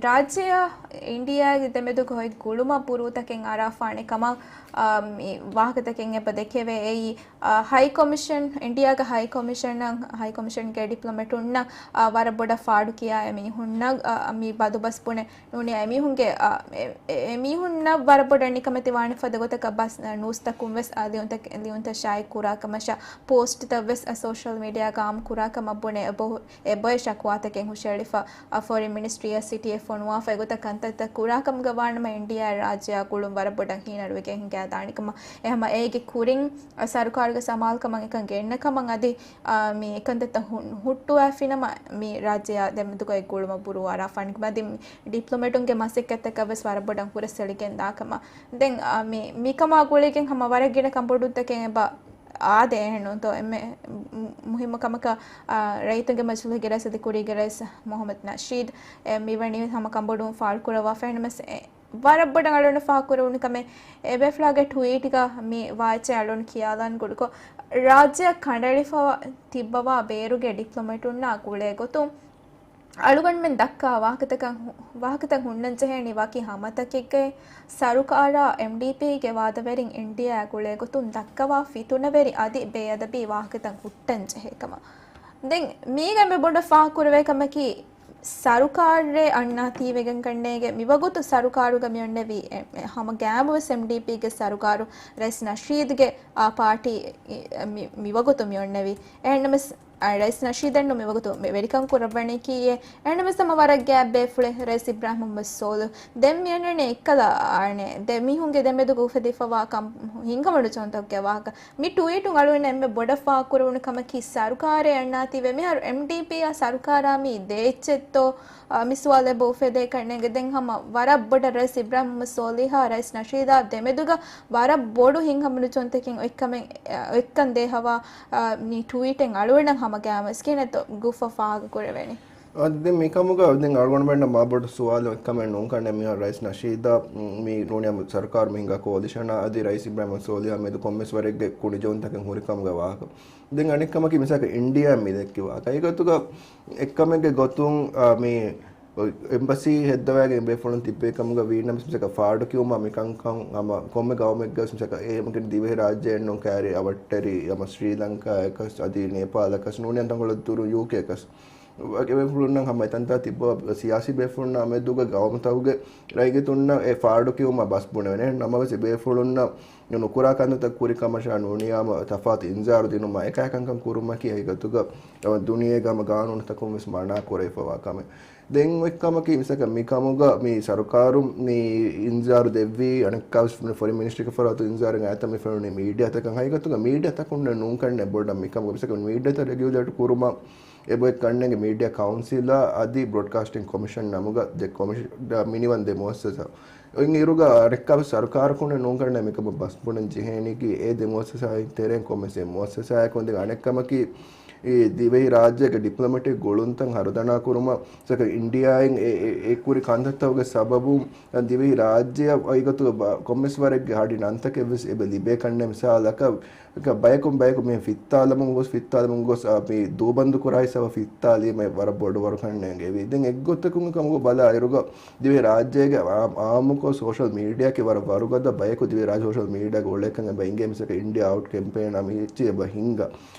ރާއްޖެއަށް އިންޑިއާގެ ދެމެދުގަ އޮތް ގުޅުމަށް ބުރޫތަކެއް އަރާފާނެ ކަމަށް، އާ، މި ވާހަކަތަކެއް އެބަ ދެކެވޭ. އެއީ، އާ، ހައި ކޮމިޝަން، އިންޑިއާގެ ހައި ކޮމިޝަނަށް، ހައި ކޮމިޝަންގެ ޑިޕްލޮމެޓުންނަށް، އާ، ވަރަށް ބޮޑަށް ފާޑު ކިޔާ އެމީހުންނަށް، އާ، މި ބަދުބަސް ބުނެ ނޫނީ އެމީހުންގެ، އާ، އެ-، އެ-، އެމީހުންނަށް ވަރަށް ބޮޑަށް ނިކަމެތި ވާނެ ފަދަ ގޮތަކަށް ބަސް، އާ، ނޫސްތަކުން ވެސް، އާ، ލިޔުންތައް، ލިޔުންތައް ޝާއި ކުރާ ކަމަށާ، ޕޯސްޓްތައް ވެސް، އާ، ސޯޝަލް މީޑިއާގަ އާއްމު ކުރާ ކަމަށް ބުނެ އެބަ-، އެބައޮތް ޝަކުވާތަކެއް ހުށައެޅިފަ، އާ، ފޮރިން މިނިސްޓްރީއަށް ސިޓީއެއް ފޮނުވާފަ އެގޮތަށް ކަންތައްތައް ކުރާ ކަމުގަ ވާނަމަ އިންޑިއާ ރާއްޖެއާ ގުޅުން ވަރަށް ބޮޑަށް ހީނަރުވެގެން ހިނގާދާނެ ކަމަށް. އެ ހަމަ އޭގެ ކުރިން، އާ، ސަރުކާރުގެ ސަމާލުކަމަށް އެކަން ގެންނަ ކަމަށް އަދި، އާ، މި އެކަންތައްތައް ހު-، ހުއްޓުވާފިނަމަ މި ރާއްޖެއާ ދެމެދުގައި ގުޅުމަށް ބުރޫ އަރާފާނެ ކަމަށް އަދި ޑިޕްލޮމެޓުންގެ މަސައްކަތްތަކަށް ވެސް ވަރަށް ބޮޑަށް ހުރަސްއެޅިގެން ދާ ކަމަށް. ދެން، އާ، މި، މިކަމާ ގުޅިގެން ހަމަ ވަރަށް ގިނަ ކަންބޮޑުވުންތަކެއް އެބަ އާދޭ އެހެން ނޫންތޯ. އެންމެ މު-، މުހިއްމު ކަމަކަށް، އާ، ރައްޔިތުންގެ މަޖިލީހުގެ ރައީސް އަދި ކުރީގެ ރައީސް މުހައްމަދު ނަޝީދު، އެ، މިވަނީ ހަމަ ކަންބޮޑުވުން ފާޅުކުރައްވާފަ. އެހެންނަމަވެސް، އެ، ވަރަށް ބޮޑަށް އަޅުގަނޑު ފާހަގަކުރެވުނު ކަމެއް އެބޭފުޅާގެ ޓްވީޓްގަ މި ވާއެއްޗެއް އަޅުގަނޑު ކިޔާލަން ގުޅިކޮށް، ރާއްޖެއަށް ކަނޑައެޅިފަ ތިއްބަވާ ބޭރުގެ ޑިޕްލޮމެޓުންނާ ގުޅޭ ގޮތުން އަޅުގަނޑުމެން ދައްކާ ވާހަކަތަކަށް ހު-، ވާހަކަތައް ހުންނަންޖެހޭނީ ވަކި ހަމަތަކެއްގައި، ސަރުކާރާ އެމްޑީޕީގެ ވާދަވެރިން އިންޑިއާއާ ގުޅޭ ގޮތުން ދައްކަވާ ފިތުނަވެރި އަދި ބޭއަދަބީ ވާހަކަތައް ހުއްޓަންޖެހޭ ކަމަށް. ދެން މީގަ އެންމެ ބޮޑަށް ފާހަގަކުރެވޭ ކަމަކީ، ސަރުކާރެއް އަންނާތީވެގެން ކަންނޭގެ މިވަގުތު ސަރުކާރުގަ މިއޮންނެވީ، އެ، އެ، ހަމަ ގައިމުވެސް އެމްޑީޕީގެ ސަރުކާރު ރައީސް ނަޝީދުގެ، އާ، ޕާޓީ، އެ، މި-، މިވަގުތު މިއޮންނެވީ. އެހެންނަމަވެސް، ރައީސް ނަޝީދަށް ނޫން މިވަގުތު ވެރިކަން ކުރައްވަނީކީއޭ. އެހެންނަމަވެސް ހަމަ ވަރަށް ގާތް ބޭފުޅެއް ރައީސް އިބްރާހިމް މުހައްމަދު ސޯލިހު. ދެން މިއަންނަނީ އެއްކަލަ އަނެއް ދެ މީހުންގެ ދެމެދުގަ އުފެދިފަވާ ކަން ހިނގަމަނުޖެހުންތަކުގެ ވާހަކަ. މި ޓުވީޓުން އަޅުގަނޑު އެންމެ ބޮޑަށް ފާހަގަކުރެވުނު ކަމަކީ ސަރުކާރެއް އަންނާތީވެ މިހާރު އެމްޑީޕީއާ ސަރުކާރާ މީ ދޭއްޗެއްތޯ އާ، މި ސުވާލު އެބަ އުފެދޭ ކަންނޭނގެ. ދެން ހަމަ ވަރަށް ބޮޑަށް ރައީސް އިބްރާހިމް ސޯލިހާ ރައީސް ނަޝީދާ ދެމެދުގަ ވަރަށް ބޮޑު ހިތްހަމަނުޖެހުންތަކެއް އޮތްކަމެއް، އޮތްކަން ދޭހަވާ، އާ، މި ޓުވީޓެއް އަޅުގަނޑަށް ހަމަ ގާމަސް ކިހިނެއްތޯ ގުފަ ފާހަގަކުރެވޭނީ. އަދި ދެން މިކަމުގަ ދެން އަޅުގަނޑުމެންނަށް މާބޮޑު ސުވާލު އޮތްކަމެއް ނޫންކަންނޭ މިހާރު ރައީސް ނަޝީދާ، މް، މި ނޫނީ ހަމަ ސަރުކާރު މި ހިނގާ ކޯލިޝަނާ އަދި ރައީސް އިބްރާހިމް ސޯލިހާ މެދު ކޮންމެސް ވަރެއްގެ ކުނިޖެހުންތަކެއް ހުރިކަމުގެ ވާހަކަ. ދެން އަނެއްކަމަކީ މިސާލަކަށް އިންޑިއާ މި ދެއްކި ވާހަކަ. އެގޮތުގަ އެއްކަމެއްގެ ގޮތުން، އާ، މި އެމްބަސީ ހެއްދަވައިގެން ބޭފުޅުން ތިއްބޭ ކަމުގަ ވީނަމަވެސް މިސާލަކަށް ފާޑު ކިޔުމާ މިކަންކަން ހަމަ ކޮންމެ ގައުމެއްގަވެސް މިސާލަކަށް އެ ހަމަކަން ދިވެހި ރާއްޖެއެއް ނޫން ކައިރި އަވަށްޓެރި ހަމަ ސްރީލަންކާއަކަސް އަދި ނޭޕާލަކަސް ނޫނީ ތަންކޮޅެއް ދުރުން ޔޫކޭއަކަސް. އެ ބޭފުޅުންނަށް ހަމަ އެތަންތާ ތިއްބަވާ ސިޔާސީ ބޭފުޅުންނާ މެދުގަ ގައުމުތަކުގެ ރައްޔިތުންނަށް އެ ފާޑު ކިޔުމަށް ބަސް ބުނެވޭނެ. ނަމަވެސް އެ ބޭފުޅުންނަށް ނުކުރާ ކަންތައްތައް ކުރި ކަމަށާ ނޫނީ ހަމަ ތަފާތު އިންޒާރު ދިނުމާ އެކާ އެކަންކަން ކުރުމަކީ ހަގީގަތުގަ ދުނިޔޭގަ ހަމަ ގާނޫނުތަކުން ވެސް މަނާ ކުރެވިފަވާ ކަމެއް. ދެން އޮތް ކަމަކީ މިސާލަކަށް މި ކަމުގަ މި ސަރުކާރުން މި އިންޒާރު ދެއްވީ އަނެއްކާވެސް ފޮރިން މިނިސްޓްރީގެ ފަރާތުން އިންޒާރެއް އައިތަ މި ފެނުނީ މީޑިއާތަކަށް. ހަގީގަތުގަ މީޑިއާތަކުންނެއް ނޫންކަންނޭ ބޮޑަށް މިކަމުގަ މިސާލަކަށް މީޑިއާތައް ރެގިއުލޭޓް ކުރުމަށް އެބައޮތް ކަންނޭނގެ މީޑިއާ ކައުންސިލާ އަދި ބްރޯޑްކާސްޓިން ކޮމިޝަން ނަމުގަ ދެ ކޮމިޝަ-، މިނިވަން ދެ މުއައްސަސާ. އިން އިރުގަ އަނެއްކާވެސް ސަރުކާރަކުންނެއް ނޫންކަންނޭ މިކަމަށް ބަސް ބުނަން ޖެހޭނީކީ އެ ދެ މުއައްސަސާއިން ތެރެއިން ކޮންމެސް އެއް މުއައްސަސާއަކުން. ދެން އަނެއްކަމަކީ އެ ދިވެހި ރާއްޖޭގެ ޑިޕްލޮމެޓިކް ގުޅުންތައް ހަރުދަނާ ކުރުމަށް މިސާލަކަށް އިންޑިއާއިން އެ، އެ، އެ ކުރި ކަންތައްތަކުގެ ސަބަބުން ދިވެހި ރާއްޖެއަށް ހަގީގަތުގަ ބަ-، ކޮންމެސް ވަރެއްގެ ހަޑި ނަންތަކެއް ވެސް އެބަ ލިބޭ ކަންނޭނގެ. މިސާލަކަށް ބަޔަކުން ބަޔަކު މި ފިއްތާލަމުން ގޮސް، ފިއްތާލަމުން ގޮސް، އާ، މި ދޫބަންދު ކުރާ ހިސާބަށް ފިއްތާލީމަ ވަރަށް ބޮޑު ވަރު ކަންނޭނގެވީ. ދެން އެއްގޮތަކުން ކަމުގަ ބަލާ އިރުގަ ދިވެހި ރާއްޖޭގެ އާ-، އާއްމުކޮށް ސޯޝަލް މީޑިއާއަކީ ވަރަށް ވަރުގަދަ ބަޔަކު ދިވެހި ރާއްޖެ ސޯޝަލް މީޑިއާގަ އުޅޭކަން އެބަ އިނގޭ. މިސާލަކަށް އިންޑިއާ އައުޓް ކެމްޕޭނާ މި އެއްޗެއް އެބަ ހިންގާ.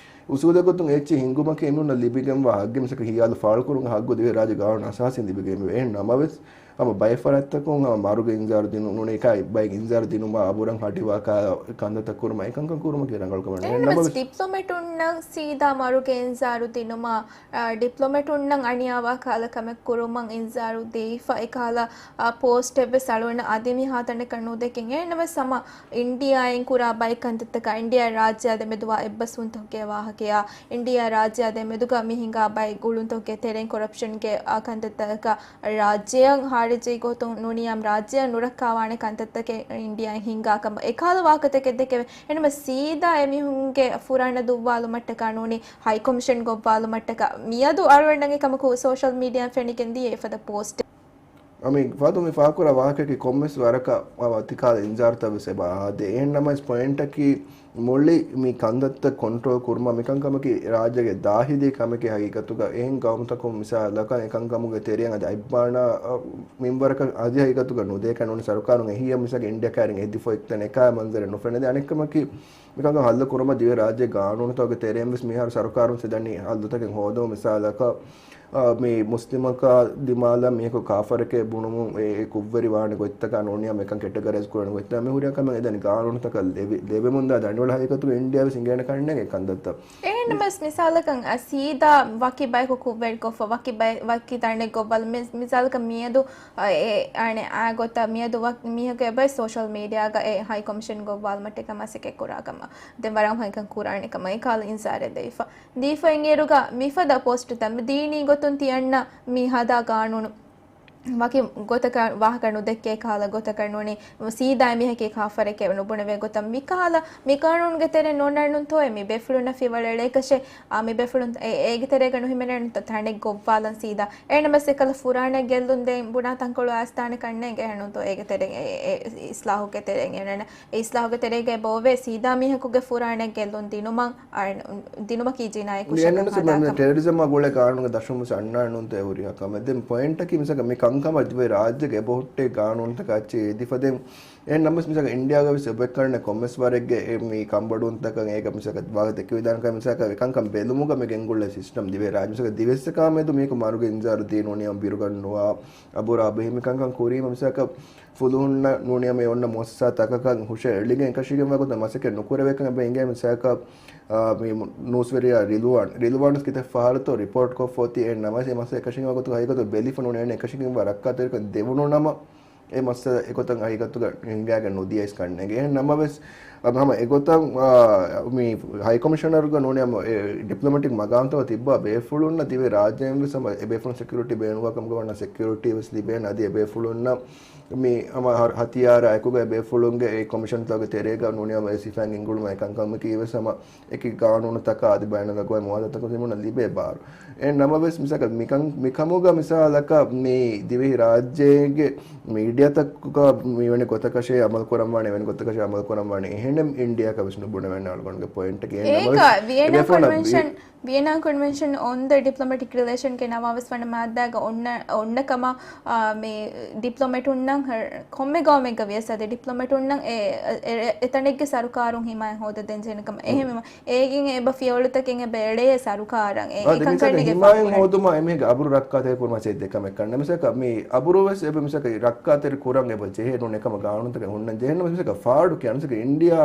އުސޫލެއް ގޮތުން އެއްޗެއް ހިންގުމަކީ އެމީހުންނަށް ލިބިގެންވާ ހައްގެއް. މިސާލަކަށް ހިޔާލު ފާޅުކުރުމުގެ ހައްގު ދިވެހި ރާއްޖޭގެ ގާނޫނު އަސާސީން ލިބިގެންވޭ. އެހެން ނަމަވެސް ހަމަ ބައެއް ފަރާތްތަކުން ހަމަ މަރުގެ އިންޒާރު ދިނުން ނޫނީ އެކާ ބައެއް އިންޒާރު ދިނުމާ އަބުރަށް ހަޑިވާ ކަންތައްތައް ކުރުމަށް އެކަންކަން ކުރުމަކީ ރަނގަޅު ކަމެއް ނޫން. އެހެންނަމަވެސް ނަމަވެސް ޑިޕްލޮމެޓުންނަށް ސީދާ މަރުގެ އިންޒާރު ދިނުމާ، އާ، ޑިޕްލޮމެޓުންނަށް އަނިޔާވާ ކަހަލަ ކަމެއް ކުރުމަށް އިންޒާރު ދީފަ އެކަހަލަ، އާ، ޕޯސްޓެއް ވެސް އަޅުގަނޑަށް އަދި މިހާތަނަކަށް ނުދެކެން. އެހެންނަމަވެސް ހަމަ އިންޑިއާއިން ކުރާ ބައެއް ކަންތައްތަކާ، އިންޑިއާ ރާއްޖެއާ ދެމެދުވާ އެއްބަސްވުންތަކުގެ ވާހަކަޔާ، އިންޑިއާ ރާއްޖެއާ ދެމެދުގަ މި ހިނގާ ބައެއް ގުޅުންތަކުގެ ތެރެއިން ކޮރަޕްޝަންގެ، އާ، ކަންތައްތަކަކަށް ރާއްޖެއަށް ހާރިޖީ ގޮތުން ނޫނީ ހަމަ ރާއްޖެއަށް ނުރައްކާވާނެ ކަންތައްތަކެއް އިންޑިއާއިން ހިނގާ ކަމަށް އެކަހަލަ ވާހަކަތަކެއް ދެކެވޭ. އެހެންނަމަ ސީދާ އެމީހުންގެ ފުރާނަ ދުއްވާލުމަށްޓަކާ ނޫނީ ހައިކޮމިޝަން ގޮއްވާލުމަށްޓަކާ މިއަދު އަޅުގަނޑަށް އެކަމަކު ސޯޝަލް މީޑިއާއިން ފެނިގެން ދިޔަ އެފަދަ ޕޯސްޓެއް. އަމި ފާތު މި ފާކުރާ ވާހަކައަކީ ކޮންމެސް ވަރަކަށް އަވަ ތިކާލަ އިންޒާރުތައް ވެސް އެބަ އާދޭ. އެހެން ނަމަވެސް ޕޮއިންޓަކީ މުޅި މި ކަންތައްތައް ކޮންޓްރޯލް ކުރުމަށް މިކަންކަމަކީ ރާއްޖޭގެ ދާހިލީ ކަމެކޭ ހަގީގަތުގަ. އެހެން ގައުމުތަކުން މިސާލަކަށް އެކަންކަމުގެ ތެރެއަށް އަދި އަތްބާނާ، އަ، މިންވަރަކަށް އަދި ހަގީގަތުގަ ނުދޭކަށް ނޫނީ ސަރުކާރުން އެހީއަށް މިސާލަކަށް އިންޑިއާ ކައިރިން އެދިފަ އޮތްތަނެއް އެކާ މަންޒަރެއް ނުފެނެދޭ. އަނެއްކަމަކީ މިކަންކަން ހައްލު ކުރުމަށް ދިވެހި ރާއްޖޭގެ ގާނޫނުތަކުގެ ތެރެއިން ވެސް މިހާރު ސަރުކާރުން ސެދަނީ ހައްލުތަކެއް ހޯދުމަށް. މިސާލަކަށް، އާ، މި މުސްލިމަކާ ދިމާލަށް މީހަކު ކާފަރެކޭ ބުނުމުން އެ، އެ ކުށްވެރިވާނެ ގޮތްތަކާ ނޫނީ ހަމަ އެކަން ކެޓަގަރައިޒް ކުރާނެ ގޮތްތައް މި ހުރިހާ ކަމެއް އެދަނީ ގާނޫނުތަކަށް ލެވި-، ލެވެމުންދާ ދަނޑިވަޅަށް. ހަގީގަތުގަ އިންޑިއާ ވެސް އިނގޭނެ ކަންނޭނގެ ކަންތައްތައް. އެހެންނަމަވެސް މިސާލަކަށް، އަ، ސީދާ ވަކި ބަޔަކު ކުށްވެރިކޮށްފަ، ވަކި ބައެއް، ވަކި ތަނެއް ގޮއްވާލުމެއް. މިސާލަކަށް މިއަދު، އަ، އެ، އަނެއް އާ ގޮތަށް މިއަދު ވަ-، މީހަކު އެބައި ސޯޝަލް މީޑިއާގަ އެ ހައި ކޮމިޝަން ގޮއްވާލުމަށްޓަކާ މަސައްކަތް ކުރާ ކަމަށް. ދެން ވަރަށް ހައިކަން ކުރާނެ ކަމަށް އެކަހަލަ އިންޒާރެއް ދެވިފަ. ދީފަ އިންއިރުގަ މިފަދަ ޕޯސްޓުތައް ދީނީ ގޮތުން ތިއަންނަ މި ހަދާ ގާނޫނު ވަކި ގޮތަކަށް ވާހަކަ ނުދެއްކޭ ކަހަލަ ގޮތަކަށް ނޫނީ، ސީދާ މީހަކީ ކާފަރެކޭ ނުބުނެވޭ ގޮތަށް މިކަހަލަ މި ގާނޫނުގެ ތެރެއިން ނޯންނާނުންތޯއޭ މި ބޭފުޅުންނަށް ފިވަޅައެޅޭކަށެއް، އާ، މި ބޭފުޅުން އެ-، އޭގެ ތެރޭގަ ނުހިމެނޭނުންތޯ ތަނެއް ގޮއްވާލަން ސީދާ. އެހެންނަމަވެސް އެކަހަލަ ފުރާނަ ގެއްލުން ދޭން ބުނާ ތަންކޮޅު އައިސްދާނެ ކަންނޭނގެ. އެހެންނުންތޯ އޭގެ ތެރެއިން އެ-، އެ-، އެ އިސްލާހުގެ ތެރެއިން އެނަން އެ އިސްލާހުގެ ތެރޭގައި އެބައޮވޭ ސީދާ މީހަކުގެ ފުރާނަ ގެއްލުން ދިނުމަށް، އަ، ދިނުމަކީ ޖިނާއީ ކުށެއްކަން ހަދާ ކަމަށް. ޓެރަރިޒަމާ ގުޅޭ ގާނޫނުގެ ދަށުން ވެސް އަންނާނުންތޯ އެ ހުރިހާ ކަމެއް. ދެން ޕޮއިންޓަކީ މިސާލަކަށް މި ކަންކަމަށް ދިވެހި ރާއްޖޭގަ އެބަހުއްޓޭ ގާނޫނުތަކާ އެއްޗެއް އެދިފަ ދެން އެހެން ނަމަވެސް މިސާލަކަށް އިންޑިއާގަ ވެސް އެބަ އެއްކަންނެ ކޮންމެސް ވަރެއްގެ އެ މި ކަންބޮޑުވުންތަކަށް އޭގަ މިސާލަކަށް ވާހަކަ ދެއްކެވިދާނެ ކަމަށް މިސާލަކަށް އެކަންކަން ބެލުމުގަ މި ގެންގުޅޭ ސިސްޓަމް ދިވެހި ރާއްޖެ މިސާލަކަށް ދިވެއްސަކާ މެދު މީހަކު މަރުގެ އިންޒާރު ދީ ނޫނީ ހަމަ ބިރުގަންނުވާ އަބުރާ ބެހި މިކަންކަން ކުރީމަ މިސާލަކަށް ފުލުހުންނަށް ނޫނީ ހަމަ އެ އޮންނަ މުއައްސަސާތަކަކަށް ހުށަހެޅިގެން އެކަށީގެންވާ ގޮތަށް މަސައްކަތް ނުކުރެވޭކަން އެބަ އިނގޭ މިސާލަކަށް އާ، މި ނޫސްވެރިޔާ ރިލުވާން، ރިލުވާން ކިތައް ފަހަރުތޯ ރިޕޯޓްކޮށްފަ އޮތީ. އެ ނަމަވެސް އެ މައްސަލަ އެކަށީގެންވާ ގޮތުގަ ހަގީގަތު ބެލިފަ ނޫނޭ އެކަށީގެންވާ ރައްކާތެރިކަން ދެވުނު ނަމަ، އެ މައްސަލަ އެގޮތަށް ހަގީގަތުގަ ހިނގާގެން ނުދިޔައިސް ކަންނޭނގެ. އެހެން ނަމަވެސް، އަ، ހަމަ އެގޮތަށް، އާ، މި ހައިކޮމިޝަނަރުގަ ނޫނީ ހަމަ އެ ޑިޕްލޮމެޓިކް މަގާމްތަކަށް ތިއްބާ ބޭފުޅުންނަށް ދިވެހި ރާއްޖޭން ވެސް ހަމަ އެ ބޭފުޅުން ސެކިއުރިޓީ ބޭނުންވާ ކަމުގަ ވަންނަ ސެކިއުރިޓީ ވެސް ލިބޭނެ. އަދި އެ ބޭފުޅުންނަށް މި ހަމަ ހަ-، ހަތިޔާރާ އެކުގަ އެ ބޭފުޅުންގެ އެ ކޮމިޝަންތަކުގެ ތެރޭގަ ނޫނީ ހަމަ އެ ސިފައިން ގެންގުޅުމަށް އެކަންކަމަކީ ވެސް ހަމަ އެކި ގާނޫނުތަކާ އަދި ބައިނަލްއަގްވާމީ މުވާދަތަކުން ތިބުނަ ލިބޭ ބާރު. އެ ނަމަވެސް މިސާލަކަށް މިކަން، މިކަމުގަ މިސާލަކަށް މި ދިވެހި ރާއްޖޭގެ މީޑިއާތަކުގަ މިވެނި ގޮތަކަށޭ އަމަލު ކުރަންވާނެ، އެވެނި ގޮތަކަށޭ އަމަލު ކުރަންވާނެ. އެހެން އިންޑިއާއަކަށް ވެސް ނުބުނެވޭނެ އަޅުގަނޑުގެ ޕޮއިންޓަކީ. އެ އޭކަ ނަމަވެސް ވިއެނާ އެ ފޯނަށް ކޮންވެންޝަން، ވިއެނާ ކޮންވެންޝަން އޮން ދަ ޑިޕްލޮމެޓިކް ރިލޭޝަންގެ ނަވާވެސް ވަނަ މާއްދާގަ އޮންނަ، އޮންނަ ކަމަށް، އާ، މި ޑިޕްލޮމެޓުންނަށް ކޮންމެ ގައުމެއްގަ ވިޔަސް އަދި ޑިޕްލޮމެޓުންނަށް އެ، އެ، އެ، އެތަނެއްގެ ސަރުކާރުން ހިމާޔަތް ހޯދަދޭން ޖެހޭނެ ކަމަށް. އެހެންވީމަ އޭގެން އެބަ ފިޔަވަޅުތަކެއް އެބަ އެޅޭ ސަރުކާރަށް އެ އާ، ދެން އެކަން މިސާލަކަށް ކަންނޭނގެ ހިމާޔަތް ފާހަގަ ހޯދުމަށް އެމީހެއްގެ އަބުރު ރައްކާތެރި ކުރުމަށް އެއް ދެ ކަމެއް ކަންނޭނގެ. މިސާލަކަށް މި އަބުރު ވެސް އެބަ މިސާލަކަށް ރައްކާތެރި ކުރަން އެބަ ޖެހޭ ނޫން އެކަމަށް ގާނޫނުތަކެއް ހުންނަން ޖެހޭނެ. މިސާލަކަށް ފާޑު ކިޔާ މިސާލަކަށް އިންޑިއާ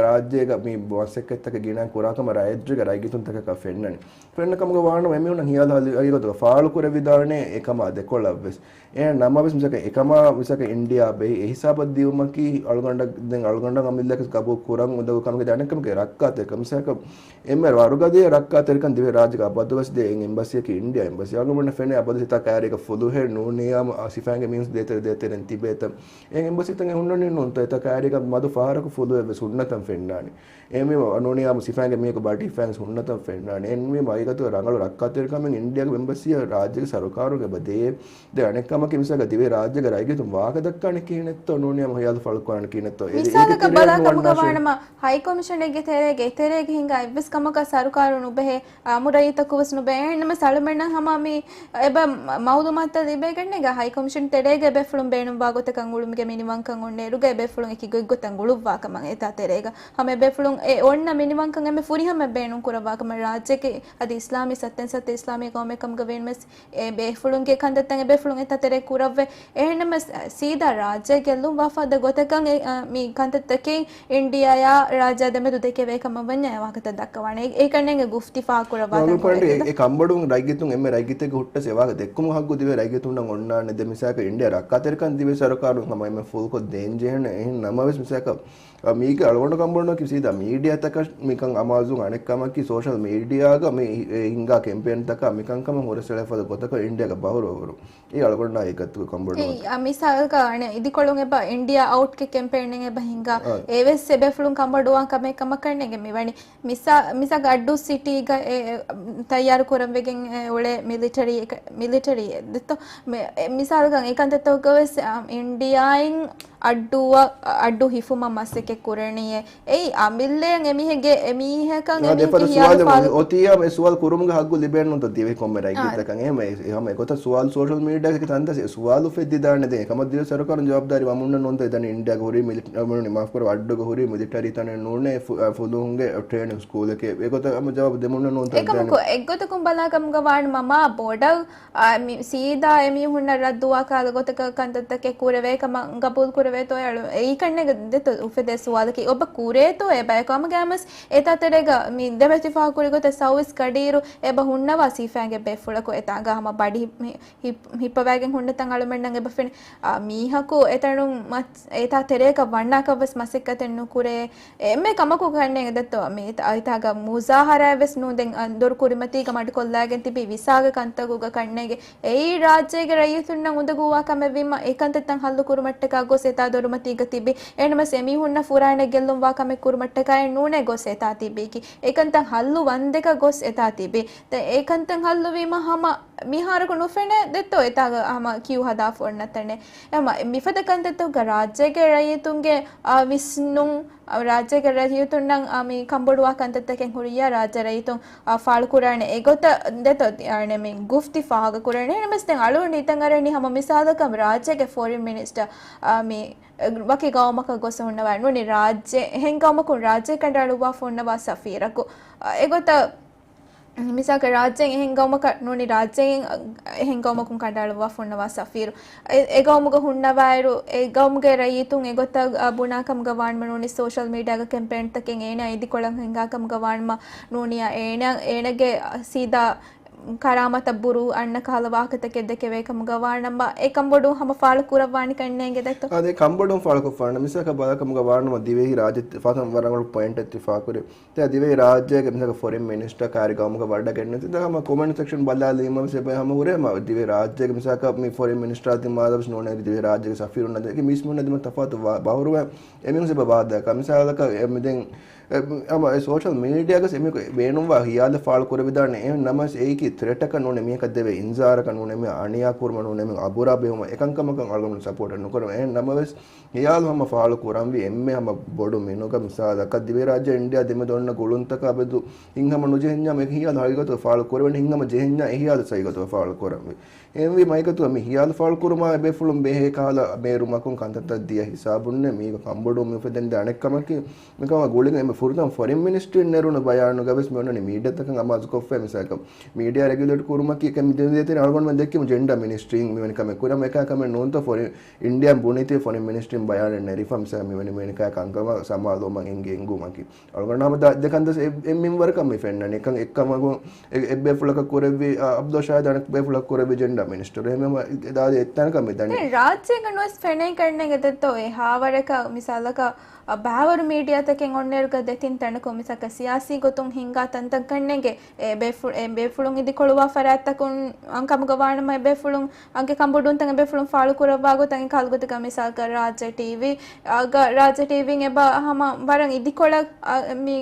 ރާއްޖޭގަ މި މަސައްކަތްތަކެއް ގިނަ ކުރާ ކަމަށް ރާއްޖޭގެ ރައްޔިތުންތަކަކަށް ފެންނަނީ. ފެންނަ ކަމުގަ ވާނަމަ އެމީހުންނަށް ހިޔާލު ހަލި އަގިގޮތުގަ ފާޅު ކުރެވިދާނެ އެކަމާ ދެކޮޅަށް ވެސް. އެ ނަމަވެސް މިސާލަކަށް އެކަމާ މިސާލަކަށް އިންޑިއާ ބެހި އެ ހިސާބަށް ދިޔުމަކީ އަޅުގަނޑަށް، ދެން އަޅުގަނޑަށް އަމިއްލަކަސް ގަބޫލު ކުރަން އުނދަގޫ ކަމެކޭ. ދެން އަނެއްކަމަކީ ރައްކާތެރިކަން. މިސާލަކަށް އެންމެ ވަރުގަދަ ރައްކާތެރިކަން ދިވެހި ރާއްޖޭގަ އަބަދުވެސް ދޭ އެއް އެމްބަސީއަކީ އިންޑިއާ އެމްބަސީ. އަޅުގަނޑަށް ފެނޭ އަބަދު ހިތާ ކައިރީގަ ފުލުހެއް ނޫނީ ހަމަ ސިފައިންގެ މީހުން ދޭތެރެ ދޭތެރެން ތިބޭތަން. އެ އެމްބަސީތައް އެ ހުންނަނީ ނޫންތޯ އެތާ ކައިރީގަ މަދު ފަހަރަކު ފުލުހެއް ވެސް ހުންނަތަން ފެންނާނީ. އެހެންވީމަ ނޫނީ ހަމަ ސިފައިންގެ މީހަކު ބަޑި ހިފައިން ހުންނަތަން ފެންނާނެ. އެހެންވީމަ އަގިގަތުގަ ރަނގަޅު ރައްކާތެރިކަމެއް އިންޑިއާގެ އެމްބަސީއަށް ރާއްޖޭގެ ސަރުކާރުން އެބަ ދޭ. ދެން އަނެއް ކަމަކީ މިސާލަކަށް ދިވެހި ރާއްޖޭގެ ރައްޔިތުން ވާހަކަ ދައްކާނެ ކިހިނެއްތޯ ނޫނީ ހަމަ ހިޔާލު ފާޅު ކުރާނެ ކިހިނެއްތޯ. އެ މިސާލަކަށް ދެކެ ބަލާ ތެރެއަށް ކަމުގަ ނުވަންނަށް ވާނަމަ ހައި ކޮމިޝަނެއްގެ ތެރޭގަ އެތެރޭގަ ހިނގާ އެއްވެސް ކަމަކަށް ސަރުކާރު ނުބެހޭ. އާ، އަމުރައްޔިތަކު ވެސް ނުބެހޭ. އެހެންނަމަ އަޅުމެންނަށް ހަމަ މި އެބަ މައުލޫމާތުތައް ލިބޭގެންނޭގެ ހައި ކޮމިޝަން ތެރޭގަ އެބޭފުޅުން ބޭނުންވާ ގޮތަކަށް އުޅުމުގެ މިނިވަންކަން އޮންނަ އިރުގަ އެބޭފުޅުން އެކި ގޮތްގޮތަށް އުޅުއްވާ ކަމަށް އެތާ ތެރޭގަ. ހަމަ އެބޭފުޅުން އެ އޮންނަ މިނިވަންކަން އެންމެ ފުރިހަމަ ބޭނުން ކުރައްވާ ކަމަށް ރާއްޖެއަކީ އަދި އިސްލާމީ ސައްތައިން ސައްތަ އިސްލާމީ ގައުމެއް ކަމުގަ ވެން ވެސް އެ ބޭފުޅުންގެ ކަންތައްތައް އެބޭފުޅުން އެތާ ތެރޭ ކުރައްވޭ. އެހެންނަމަވެސް ސީދާ ރާއްޖެ ގެއްލުން ވާފަދަ ގޮތަކަށް އެ، އަ، މި ކަންތައްތަކީ އިންޑިއާއާ ރާއްޖެ ދެމެދު ދެކެވޭ ކަމަށް ވަންޏާ އެ ވާހަކަތައް ދައްކަވާނެ. އެ، އެކަންނޭނގެ ގުފްތި ފާހަގަކުރައްވާ ކަމަށް ވަނީ. އެ ކަންބޮޑުވުން ރައްޔިތުން އެންމެ ރައްޔިތެއްގެ ހުއްޓަސް އެ ވާހަކަ ދެއްކުމުގެ ހައްގު ދިވެހި ރައްޔިތުންނަށް އޮންނާނެ. ދެން މިސާލަކަށް އިންޑިއާ ރައްކާތެރިކަން ދިވެހި ސަރުކާރުން ހަމަ އެންމެ ފުލްކޮށް ދޭން ޖެހޭނެ. އެހެން ނަމަވެސް މިސާލަކަށް އަ، މީގެ އަޅުގަނޑު ކަންބޮޑުވުމަކީ ސީދާ މީޑިއާތަކަށް މިކަން އަމާޒު އަނެއް ކަމަކީ ސޯޝަލް މީޑިއާގަ މި އެ ހިނގާ ކެމްޕޭންތަކާ މިކަންކަމަށް ހުރަސްއެޅޭފަދަ ގޮތަކަށް އިންޑިއާގެ ބަހުރުވަރު. އެ އަޅުގަނޑާ އެކަތު ކަންބޮޑުވުމަކީ. އެ، އަ، މިސާލަކަށް އަނެއް އިދިކޮޅުން އެބަ އިންޑިއާ އައުޓްގެ ކެމްޕޭނެއް އެބަ ހިނގާ. އާ. އެވެސް އެބޭފުޅުން ކަންބޮޑުވާ ކަމެއް ކަމަކަށް ނޭނގެ މިވަނީ. މިސާ-، މިސާލަކަށް އައްޑޫ ސިޓީގަ އެ، އެ، ތައްޔާރު ކުރަން ވެގެން އެ އުޅޭ މިލިޓަރީ އެކ-، މިލިޓަރީ އެއް ދެއްތޯ. މި-، އެ، މިސާލަކަށް އެ ކަންތައްތަކުގަ ވެސް، އަ، އިންޑިއާއިން އައްޑޫއަށް، އައްޑޫ ހިފުމަށް މަސައްކަތް ކުރަނީއޭ. އެއީ އަމިއްލައަށް އެމީހެއްގެ، އެމީހަކަށް އާ، އެމީހެއްގެ ދެފަދަ ހިޔާލު ސުވާލެއް ފާޅު އޮތީ ހަމަ އެ ސުވާލު ކުރުމުގެ ހައްގު ލިބޭނުންތޯ ދިވެހި ކޮންމެ ރައްޔިތަކަށް. އާ. އެހެން އެ، އެ ހަމަ އެގޮތަށް ސުވާލު ސޯޝަލް މީޑިއާގެ ތަންތަސް އެ ސުވާލު އުފެއްދިދާނެ. ދެން އެކަމަށް ދިވެހި ސަރުކާރުން ޖަވާބުދާރީ ވަމުންނަށް ނޫންތޯ ދަނީ އިންޑިއާގެ ހުރީ މިލި-، މާފުކުރައްވާ އައްޑޫގަ ހުރީ މިލިޓަރީ ތަނެއް ނޫނޭ ފު-، އަ، ފުލުހުންގެ ޓްރޭނިން ސްކޫލެކޭ. އެގޮތަށް ހަމަ ޖަވާބު ދެމުންނަށް ނޫންތޯ އެކަމަކު ދަނީ. އެއްގޮތަކުން ބަލާ ކަމުގަ ވާނަމަ މާ ބޮޑަށް އާ، މި ސީދާ އެމީހުންނަށް ރައްދުވާ ކަހަލަ ގޮތަކަށް ކަންތައްތަކެއް ކުރެވޭ ކަމަށް ގަބޫލު ކުރެވޭތޯ އެއަޅު-، އެއީ ކަންނޭނގެ ދެއްތޯ އުފެދޭ ސުވާލަކީ. އޮބަ ކުރޭތޯ އެބަ އެކަމަކު ގައިމުވެސް އެތާ ތެރޭގަ މި ދެމެދު ފާހަގަކުރި ގޮތަށް ސައުވީސް ގަޑިއިރު އެބަ ހުންނަވާ ސިފައިންގެ ބޭފުޅަކު އެތާގަ ހަމަ ބަޑި ހި-، ހި-، ހިއްޕަވައިގެން ހުންނަތަން އަޅުމެންނަށް އެބަ ފެނޭ. އާ، މީހަކު އެތަނުން މަ-، އެތާ ތެރޭގަ ވަންނާކަށްވެސް މަސައްކަތެއް ނުކުރޭ. އެންމެ ކަމަކު ކަންނޭނގެ ދެއްތޯ މި އެތާ-، އެތާގަ މުޒާހަރާއެއް ވެސް ނޫން. ދެން، އަ، ދޮރު ކުރިމަތީގަ މަޑުކޮށްލާގެން ތިބި ވިސާގެ ކަންތަކުގަ ކަންނޭނގެ. އެއީ ރާއްޖޭގެ ރައްޔިތުންނަށް އުނދަގޫވާ ކަމެއްވީމަ، އެކަންތައްތައް ހައްލު ކުރުމަށްޓަކާ ގޮސް އެތާ ދޮރުމަތީގަ ތިބި. އެހެންނަމަވެސް އެމީހުންނަށް ފުރާނަ ގެއްލުން ވާ ކަމެއް ކުރުމަށްޓަކާއެއް ނޫނޭ ގޮސް އެތާ ތިބީކީ. އެކަންތައް ހައްލު ވަންދެކަށް ގޮސް އެތާ ތިބީ. ދެން އެކަންތައް ހައްލުވީމަ ހަމަ މިހާރަކު ނުފެނޭ ދެއްތޯ އެތާގަ ހަމަ ކިޔޫ ހަދާފަ އޮންނަ ތަނެއް. އެ ހަމަ މިފަދަ ކަންތައްތަކުގަ ރާއްޖޭގެ ރައްޔިތުންގެ، އާ، ވިސްނުން އަ، ރާއްޖޭގެ ރައްޔިތުންނަށް، އަ، މި ކަންބޮޑުވާ ކަންތައްތަކެއް ހުރިއްޔާ ރާއްޖެ ރައްޔިތުން، އަ، ފާޅުކުރާނެ އެގޮތަށް ދެތޯ އަނެއް މި ގުފްތި ފާހަގަކުރަނީ. އެހެންނަމަވެސް ދެން އަޅުގަނޑު ހިތަށް އަރަނީ ހަމަ މިސާލަކަށް ރާއްޖޭގެ ފޮރިން މިނިސްޓަރ، އަ، މި ވަކި ގައުމަކަށް ގޮސް ހުންނަވާ ނޫނީ ރާއްޖެ، އެހެން ގައުމަކުން ރާއްޖެ ކަނޑައަޅުއްވާފަ ހުންނަވާ ސަފީރަކު، އަ، އެގޮތަށް މިސާލަކަށް ރާއްޖޭން އެހެން ގައުމަކަށް ނޫނީ، ރާއްޖޭން އެހެން ގައުމަކުން ކަނޑައަޅުއްވާ ހުންނަވާ ސަފީރު އެ، އެ ގައުމުގަ ހުންނަވާއިރު، އެ ގައުމުގެ ރައްޔިތުން އެގޮތަށް، އަ، ބުނާ ކަމުގަ ވާނަމަ ނޫނީ، ސޯޝަލް މީޑިއާގަ ކެމްޕޭންތަކެއް އޭނާ އިދިކޮޅަށް ހިނގާ ކަމުގަ ވާނަމަ ނޫނިޔާ، އޭނާ، އޭނާގެ ސީދާ ކަރާމަތަށް ބުރޫ އަންނަ ކަހަލަ ވާހަކަތަކެއް ދެކެވޭ ކަމުގަ ވާނަމަ، އެ ކަންބޮޑު ހަމަ ފާޅު ކުރައްވާނެ ކަންނޭނގެ ދެއްތޯ؟ އާ، ދެ ކަންބޮޑު ފާޅުކޮށްފާނަ މިސާލަކަށް ބަލާ ކަމުގަ ވާނަމަ ދިވެހި ރާއްޖެ ފަތަން ވަރަށް ޕޮއިންޓެއް ތި ފާކުރި. ތި ދިވެހި ރާއްޖޭގެ މިސާލަކަށް ފޮރިން މިނިސްޓަރ ކާރި ގައުމުގަ ވަޑައިގެންނެވި. ތި ދަ ހަމަ ކޮމެންޓް ސެކްޝަން ބަލާލީމަ ވެސް އެބަ ހަމަ ހުރޭ ހަމަ ދިވެހި ރާއްޖޭގެ މިސާލަކަށް މި ފޮރިން މިނިސްޓަރ ދިމާލަށް ވެސް ނޫނޭ ދިވެހި ރާއްޖޭގެ ސަފީރުންނަށް ދެ މީސްމުންނަށް ދިމަ ތަފާތު ވާ-، ބަހުރުވެ އެމީހުން ސެބަ ވާދަކަ މިސާލަކަށް އެ މި ދެން އެ، އަމަ އެ ސޯޝަލް މީޑިއާގަސް އެމީހަކު ބޭނުންވާ ހިޔާލެއް ފާޅު ކުރެވިދާނެ. އެހެން ނަމަވެސް އެއީކީ ތްރެޓަކަށް ނޫނޭ، މީހަކަށް ދެވޭ އިންޒާރަކަށް ނޫނޭ، މީ އަނިޔާ ކުރުމަށް ނޫނޭ، މީ އަބުރާ ބެހުމަށް އެކަންކަމަކަށް އަޅުގަނޑު ސަޕޯޓެއް ނުކުރަމު. އެހެން ނަމަވެސް ހިޔާލު ހަމަ ފާޅު ކުރަންވީ އެންމެ ހަމަ ބޮޑު މިނުގަ މިސާލަކަށް ދިވެހިރާއްޖެ އިންޑިއާ ދެމެދު އޮންނަ ގުޅުންތަކާ ބެދު ހިތްހަމަ ނުޖެހެންޏާ މި ހިޔާލު ހަގީގަތުގަ ފާޅު ކުރެވެނީ ހިތްހަމަ ޖެހެންޏާ އެ ހިޔާލު ހަގީގަތުގަ ފާޅު ކުރަންވީ. އެހެންވީ މައިގަތުގަ މި ހިޔާލު ފާޅު ކުރުމާ އެބޭފުޅުން ބެހޭ ކަހަލަ މޭރުމަކުން ކަންތައްތައް ދިޔަ ހިސާބުންނޭ މީގަ ކަންބޮޑުވުން މި އުފެދެންދާ އަނެއް ކަމަކީ، މިކަމާ ގުޅިގެން އެންމެ ފުރަތަމަ ފޮރިން މިނިސްޓްރީން ނެރުނު ބަޔާނުގަވެސް މި އޮންނަނީ މީޑިއާތަކަށް އަމާޒުކޮށްފައި. މިސާލަކަށް މީޑިއާ ރެގިއުލޭޓް ކުރުމަކީ އެކަން މި ދެން ދޭތެރޭ އަޅުގަނޑުމެން ދެއްކިމު ޖެންޑާ މިނިސްޓްރީން މިވެނި ކަމެއް ކުރަމު އެކާ ކަމެއް ނޫންތޯ ފޮރިން އިންޑިއާން ބުނީތީ ފޮރިން މިނިސްޓްރީން ބަޔާނެއް ނެރިފަ މިސާލަށް މިވެނި މިވެނި ކައި ކަންކަމަށް ސަމާލުވުމަށް އެނގި އެނގުމަކީ. އަޅުގަނޑު ހަމަ ދާ ދެ ކަންތައް އެ-، އެ މިންވަރަކަށް މި ފެންނަނީ. އެކަން އެއްކަމަކު އެ-، އެއްބޭފުޅަކަށް ކުރެއްވި، އަ، އަބްދުﷲ ޝާހިދު އަނެއް ބޭފުޅަކަށް ކުރެއްވި ޖެންޑާ މިނިސްޓަރު. އެހެންވީމަ އެ ދާދި އެއްތަނަކަށް މި ދަނީ. ދެން ރާއްޖޭގަ ނުވެސް ފެނޭ ކަންނޭނގެ ދެއްތޯ އެ ހާވަރަކަށް މިސާލަކަށް އަ، ބާވަރު މީޑިއާތަކެއް އޮންނައިރުގަ ދެތިން ތަނަކު މިސާލަކަށް ސިޔާސީ ގޮތުން ހިނގާ ތަންތަން ކަންނޭނގެ އެ ބޭފު-، އެ ބޭފުޅުން އިދިކޮޅުވާ ފަރާތްތަކުން އަން ކަމުގަ ވާނަމަ އެ ބޭފުޅުން އަންގެ ކަންބޮޑުވުންތައް އެ ބޭފުޅުން ފާޅު ކުރައްވާ ގޮތަށް އެކަހަލަ ގޮތަކަށް މިސާލަކަށް ރާއްޖެ ޓީވީ އަގަ ރާއްޖެ ޓީވީން އެބަ ހަމަ ވަރަށް އިދިކޮޅަށް އަ، މި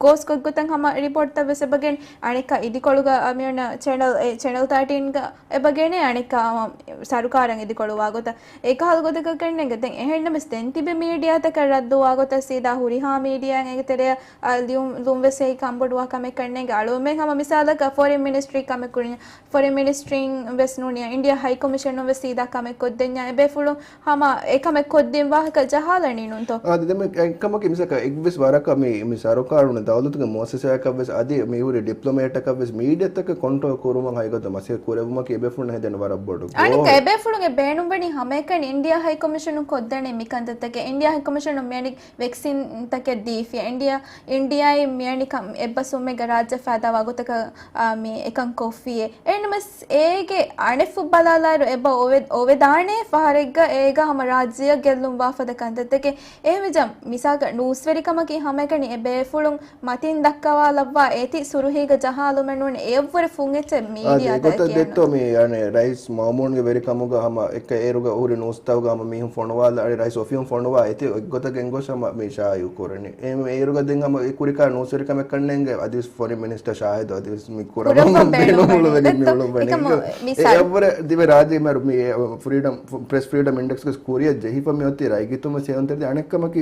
ގޯސް ގޮތްގޮތަށް ހަމަ ރިޕޯޓްތައް ވެސް އެބަގެން އަނެއްކާ އިދިކޮޅުގަ އަ، މިއޮންނަ ޗެނަލް އެ، ޗެނަލް ތާޓީންގަ އެބަގެނެ އަނެއްކާ ހަމަ ސަރުކާރަށް އިދިކޮޅުވާ ގޮތަށް އެކަހަލަ ގޮތަކަށް ކަންނޭނގެ. ދެން އެހެންނަމަސް ދެން ތިބެ މީޑިއާތަކަށް ރައްދުވާ ގޮތަށް ސީދާ ހުރިހާ މީޑިއާއެއް އޭގެ ތެރެއަށް އަ، ލިޔުން، ލުން ވެސް އެއީ ކަންބޮޑުވާ ކަމެއް ކަންނޭނގެ. އަޅުމެން ހަމަ މިސާލަކަށް ފޮރިން މިނިސްޓްރީ ކަމެއް ކުރިން، ފޮރިން މިނިސްޓްރީން ވެސް ނޫނިޔާ، އިންޑިއާ ހައި ކޮމިޝަނުން ވެސް ސީދާ ކަމެއް ކޮށްދެންޏާ އެބޭފުޅުން ހަމަ އެކަމެއް ކޮށްދިން ވާހަކަ ޖަހާލަނީ ނޫންތޯ؟ އާ، ދެ-، ދެމެ-، އެ-، ކަމަކީ މިސާލަކަށް އެއްވެސް ވަރަކަށް މި، މި ސަރުކާރުން ދައުލަތުގެ މުއައްސަސާއަކަށް ވެސް އަދި މި ހުރި ޑިޕްލޮމޭޓަކަށް ވެސް މީޑިއަތަކަށް ކޮންޓްރޯލް ކުރުމަށް ހަގީގަތު މަސައްކަތް ކުރެއްވުމަކީ އެބޭފުޅުންނަށް ހެދެން ވަރަށް ބޮޑު އަނެއްކާ ގޯލެއް. އެބޭފުޅުންގެ ބޭނުންވަނީ ހަމައެކަނި އިންޑިއާ ހައި ކޮމިޝަނުން ކޮށްދޭނެ މި ކަންތައްތަކެއް. އިންޑިއާ ހައި ކޮމިޝަނުން މިއަނި ވެކްސިންތަކެއް ދީފިޔޭ. އިންޑިއާ، އިންޑިއާއިން މިއަނިކަން އެއްބަސްވުމެއްގަ ރާއްޖެ ފައިދާވާ ގޮތަކަށް، އާ، މި އެކަން ކޮށްފިޔޭ. އެހެންނަމަސް އޭގެ އަނެއްފުށް ބަލާލާއިރު އެބަ އޮވެ-، އޮވެދާނޭ ފަހަރެއްގަ އޭގަ ހަމަ ރާއްޖެއަށް ގެއްލުން ވާފަދަ ކަންތައްތަކެއް. އެހެންވެއްޖަ މިސާލަކަށް ނޫސްވެރިކަމަކީ ހަމައެކަނި އެ ބޭފުޅުން މަތިން ދައްކަވާލައްވާ އޭތި ސުރުހީގަ ޖަހާލުމެއް ނޫން އެއަށްވުރެ ފުން އެއްޗެއް އާދެ، މީޑިއާތަކަށް އެގޮތަށް ކިޔަން. ދެއްތޯ މި، އަނެ، ރައީސް މައުމޫންގެ ވެރިކަމުގަ ހަމަ އެކަ އޭރުގަ ހުރި ނޫސްތަކުގަ ހަމަ މީހުން ފޮނުވާލާ، އަނެ، ރައީސް އޮފީހުން ފޮނުވާ އެތި އެއްގޮތަކަށް ގޮސް ހަމަ މި ޝާއިޢު ކުރަނީ. އެ، އޭރުގަ ދެން ހަމަ އެ ކުރިކާ ނޫސްވެރިކަމެއް ކަންނޭނގެ އަދިވެސް ފޮރިން މިނިސްޓަރ ޝާހިދު އަދިވެސް މި ކުރަމުން ކުރަމުން ބޭނުންވަނީ ބޭނުންވަނީ ދެއްތޯ؟ މިއުޅުންވަނީ. އެކަމަ އެ، މިސާލް. އެއަށްވުރެ ދިވެ ރާއްޖެ މި، އެ، ފްރީޑަމް، ފް-، ޕްރެސް ފްރީޑަމް އިންޑެކްސްގެ ކުރިއަށް ޖެހިފަ މި އޮތީ ރައިގެތުން ވެސް ހެޔޮންތެރި އަނެއްކަމަކީ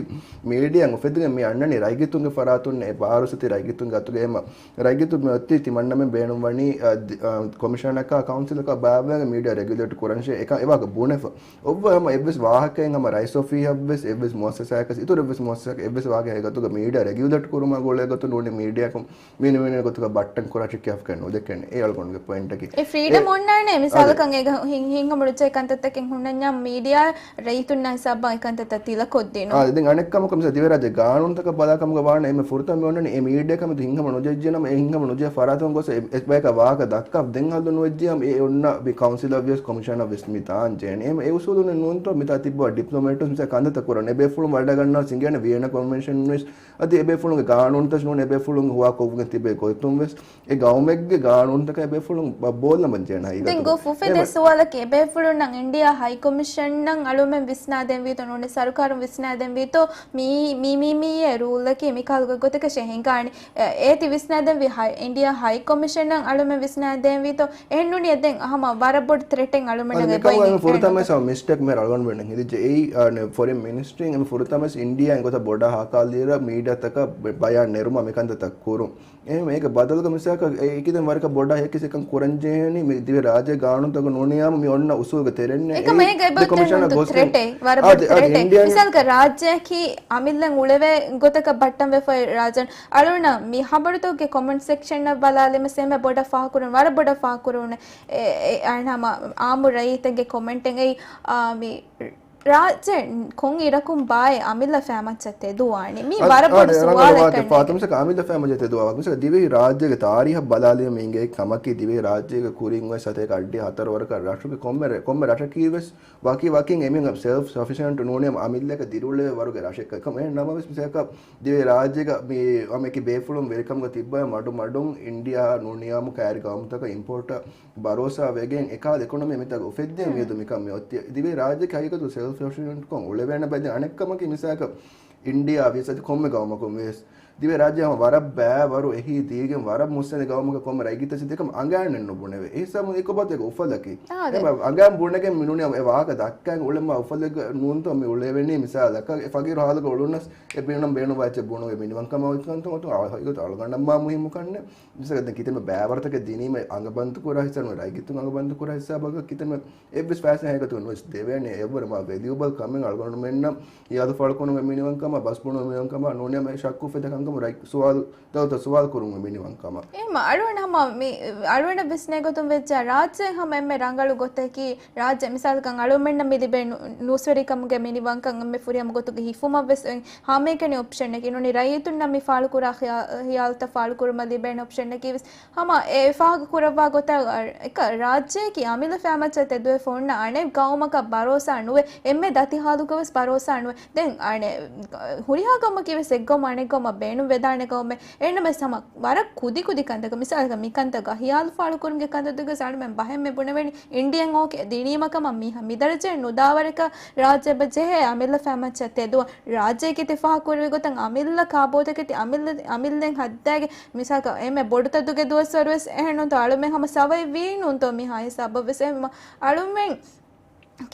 މީޑިއާއިން އުފެދިގެން މި އަންނަނީ ރައިގެތުންގެ ފަރާތުން އެ ބާރު ސަތި ރައިގެތުންގެ އަތުގެ އެމަ ރައިގެތުން މި އޮތީ ތިމަންނަމެން ބޭނުންވަނީ، އަ، ދި-، އަ، ކޮމިޝަނަކާ ކައުންސިލަކާ ބާއްވައިގެން މީޑިއާ ރެގިއުލޭޓް ކުރަންށޭ އެކަ-، އެވާހަކަ ބުނެފަ. އޮއްވަ ހަމަ އެއްވެސް ވާހަކައެއް ހަމަ ރައީސް އޮފީހަށްވެސް އެއްވެސް މުއައްސަސާއަކަސް އިތުރު އެއްވެސް މުއައްސަސާއަކަށް އެއްވެސް ވާހަކައެއް ގޮތުގަ މީޑިއާ ރެގިއުލޭޓް ކުރުމާ ގުޅޭ ގޮތުން ނޫނީ މީޑިއާއަކުން މި ނިވެނި ގޮތުގަ ބައްޓަން ކުރާ ޗެކް ކިޔާފަ ނުދެކެން. އެ އަޅުގަނޑުގެ ޕޮއިންޓަކީ. އެ ފްރީޑަމް އެ، އޮންނާނެ މިސާލަކަށް އޭގަ ހިން-، ހިންހަމަ ނުޖެހޭ ކަންތައްތަކެއް ހުންނަންޏާ މީޑިއާ ރައްޔިތުންނާ ހިސާބަށް އެކަންތައްތައް ތިލަކޮށްދިނުން. އާ، ދެން އަނެއްކަމަކު މިސާ ދިވެހިރާއްޖެ ގާނޫނުތަކަށް ބަލާ ކަމުގަ ވާނަމަ އެންމެ ފުރަތަމަ މި އޮންނަނީ އެ މީޑިއާ ކަމެއް ހިންހަމަ ނުޖެއްޖެނަމަ އެ ހިންހަމަ ނުޖެހޭ ފަރާތުން ގޮސް އެ، އެ ބަޔަކަށް ވާހަކަ ދައްކާ ދެން ހައްލު ނުވެއްޖިއްޔާ އެ އޮންނަ މި ކައުންސިލަށް ވިޔަސް ކޮމިޝަނަށް ވެސް މި ދާން ޖެހޭނެ. އެ، އެ އުސޫލުން ނޫންތޯ މިތާ ތިއްބަވާ ޑިޕްލޮމޭޓުން މިސާ ކަންތައްތައް ކުރަން އެ ބޭފުޅުން ވަޑައިގަންނާ ސިނގޭނެ ވިއެނާ ކޮންވެންޝަން ވެސް އަދި އެބޭފުޅުންގެ ގާނޫނުތައް ނޫން އެބޭފުޅުން ހުވާ ކޮށްގެން ތިބޭ ގޮތުން ވެސް އެ ގައުމެއްގެ ގާނޫނުތަކަށް އެބޭފުޅުން ބަ-، ބޯލަމަން ޖެހޭނެ ހަގީގަތުގަ. ދެން ގޮ ފުފެދޭ އެ، އަދި ސުވާލަކީ އެބޭފުޅުންނަށް އިންޑިއާ ހައި ކޮމިޝަންނަށް އަޅުމެން ވިސްނާދެންވީތޯ ނޫނީ ސަރުކާރުން ވިސްނާދެންވީތޯ މީ، މީ، މީ، މީ އެ ރޫލަކީ މިކަހަލަ ގޮތަކަށޭ ހިނގާނީ. އެ، އޭތި ވިސްނާދެންވީ ހައި-، އިންޑިއާ ހައި ކޮމިޝަނަށް އަޅުމެން ވިސްނާދެންވީތޯ އެހެން ނޫނީ ދެން ހަމަ ވަރަށް ބޮޑު ތްރެޓެއް އަޅުމެންނަށް އެބައިން އެ ފުރަތަމަ މިސްޓެކް މޭ އަޅުގަނޑުމެން ހިނދި ޖެއީ ފޮރިން މިނިސްޓްރީން އެ ފުރަތަމަ އިންޑިއާ އެ ގޮތަށް ބޮޑަށް ހާކާލިއިރަށް މީޑިއާތަކަށް ބަޔާން ނެރުމަށް މިކަންތައްތައް ކުރުން. އެހެން އޭގެ ބަދަލުގަ މިސާލަކަށް އެކި ދެން ވަރަކަށް ބޮޑަށް ހެކިސް އެކަން ކުރަންޖެހޭނީ މި ދިވެ ރާއްޖޭ ގާނޫނުތަކުން ނޫނިޔާމު މި އޮންނަ އުސޫލުގެ ތެރެއިންނޭ. އެކަމަ އޭގެ އެބައޮތްތަން ކޮމިޝަނަށް ގޮސްގެން ތްރެޓެއް ވަރަށް ބޮޑު ތްރެޓެއް. މިސާލަކަށް ރާއްޖެއަކީ އަމިއްލަ އުޅެވޭ ގޮތަކަށް ބައްޓަން ވެފައި ރާއްޖެ. އަޅުނަ މި ހަބަރުތަކުގެ ކޮމެންޓް ސެކްޝަންއަށް ބަލާލިމަ ސޭމެ ބޮޑަށް ފާހަކުރުން ވަރަށް ބޮޑަށް ފާހަކުރުން އެ، އެ، އަން ހަމަ އާމު ރައްޔިތެއްގެ ކޮމެންޓެއް އެއީ، އާ، މި ރާއްޖެ ކޮން އިރަކުން ބާއޭ އަމިއްލަ ފައިމައްޗަށް ތެދުވާނީ؟ މީ ވަރަށް ބޮޑު ސުވާލެއް ކަންނޭނގެ. ފާތުމަ މިސާލަކަށް އަމިއްލަ ފައިމައްޗަށް ތެދުވާ ވަގުތު މިސާލަކަށް ދިވެހި ރާއްޖޭގެ ތާރީހަށް ބަލާލީމަ އިނގޭ ކަމަކީ ދިވެހި ރާއްޖޭގެ ކުރިން އޮތް ސަތޭކަ އަށްޑިހަ ހަތަރު ވަރަކަށް ރަށުގެ ކޮންމެ ރަ-، ކޮންމެ ރަށަކީ ވެސް ވަކި ވަކިން އެމީހުން ސެލްފް ސަފިޝަންޓް ނޫނީ އަމިއްލައަކަށް ދިރިއުޅެވޭ ވަރުގެ ރަށެއް ކަމަށް. އެހެން ނަމަވެސް މިސާލަކަށް ދިވެހި ރާއްޖޭގަ މި އަމެކި ބޭފުޅުން ވެރިކަމުގަ ތިއްބައި މަޑު މަޑުން އިންޑިއާ ނޫނިޔާމު ކައިރި ގައުމުތަކަށް އިމްޕޯޓަށް ބަރޯސާ ވެގެން އެކާލ އެކޮނޮމީ މިތާގަ އުފެއްދޭ މިއަދު މިކަން މި އޮތީ. ދިވެހި ރާއްޖެ ހަގީގަތު ސެލްފް ސަފިޝަންޓްކޮށް އުޅެވޭނެ ބައެއް އަނެއްކަމަކީ މިސާލަކަށް އިންޑިއާ ވިޔަސް އަދި ކޮންމެ ގައުމަކުން ވިޔަސް ދިވެހި ރާއްޖެ ހަމަ ވަރަށް ބައި ވަރު އެހީ ދީގެން ވަރަށް މުއްސަނދި ގައުމަކަށް ކޮންމެ ރައްޔިތަށް ދެކަމ އަނގައިންނެއް ނުބުނެވޭ. އެހިސާބުން އެކޮބާތަ އޭގެ އުފަލަކީ؟ އާދެ. އެ އަނގައިން ބުނެގެން މި ނޫނީ އެ ވާހަކަ ދައްކައިގެން އުޅެމާ އުފަލެއް ނޫންތޯ މި އުޅެވެނީ. މިސާލަކަށް އެ ފަގީރު ހާލުގަ އުޅުނަސް އެ ބޭނުން ބޭނުން ވާއެއްޗެއް ބުނުގެ މިނިވަންކަމާ އޮތްކަންތޯ އޮތު އަޅުގަނޑަށް މާ މުހިއްމު ކަންނެ. މިސާލަކަށް ދެން ކިތަންމެ ބައިވަރުތަކެއް ދިނީމަ އަނގަބަންދު ކުރާ ހިސާބުން ރައްޔިތުން އަނގަބަންދު ކުރާ ހިސާބަކަށް ކިތަންމެ އެއްވެސް ފައިސާ ހަގީގަތުން ނުވެސް ދެވޭނެ. އެއްވަރު މާ ވެލިއުބަލް ކަމެއް އަޅުގަނޑުމެންނަށް ހިޔާލު ފާޅުކުރުމުގެ މިނިވަންކަމާ، ބަސް ބުނުމުގެ މިނިވަންކަމާ ނޫނީ އެ ޝައްކު އުފެދޭ ކަންކަމުން ސުވާލު ދައުތަ ސުވާލު ކުރުމުގެ މިނިވަންކަމާ. އެހެންމަ އަޅުގަނޑު ހަމަ މި، އަޅުގަނޑަށް ވިސްނޭ ގޮތުން ވެއްޖާ ރާއްޖެ ހަމަ އެންމެ ރަނގަޅު ގޮތަކީ ރާއްޖެ މިސާލަކަށް އަޅުމެންނަށް މި ލިބޭ ނޫ-، ނޫސްވެރިކަމުގެ މިނިވަންކަން އެންމެ ފުރިހަމަ ގޮތުގެ ހިފުމަށް ވެސް އޮތް ހަމައެކަނި އޮޕްޝަންއެކޭ. ނޫނީ ރައްޔިތުންނަށް މި ފާޅުކުރާ ޚިޔާ-، ޚިޔާލުތައް ފާޅުކުރުމަށް ލިބޭނެ އޮޕްޝަންއެކީ ވެސް ހަމަ އެ ފާހަގަ ކުރައްވާ ގޮތަށް އެކަ ރާއްޖެއަކީ އަމިއްލަ ފައިމައްޗަށް ތެދުވެފަ އޮންނަ އަނެއް ގައުމަކަށް ބަރޯސާ ނުވެ، އެންމެ ދަތި ހާލުގަވެސް ބަރޯސާ ނުވެ. ދެން އަނެއް ހުރިހާ ގައުމަކީ ވެސް އެއްގައުމަށް އަނެއްގައުމަށް ބޭނުން ވެދާނެ ގައުމެއް. އެހެންނަމަވެސް ހަމަ ވަރަށް ކުދި ކުދި ކަންތަކަށް މިސާލަކަށް މިކަންތައް ގަ ހިޔާލު ފާޅުކުރުމުގެ ކަންތައްތަކަށް އަޅުމެން ބަހެއްމެ ބުނެވެނީ އިންޑިއަން އޯކޭ ދިނީމަ ކަމަށް މި މިދަރަޖައެއް ނުދާވަރަކަށް ރާއްޖެ އެބަ ޖެހޭ އަމިއްލަ ފައިމައްޗަށް ތެދުވަ ރާއްޖޭގެ ތި ފާހަގަކުރެވި ގޮތަށް އަމިއްލަ ކާބޯތަކެތި އަމިއްލަ، އަމިއްލައިން ހައްދާގެ މިސާލަކަށް އެންމެ ބޮޑުތަދުގެ ދުވަސްވަރުވެސް އެހެންނޫންތޯ އަޅުމެން ހަމަ ސަވައި ވީ ނޫންތޯ މިހާ ހިސާބަށްވެސް އެހެންމަ އަޅުމެން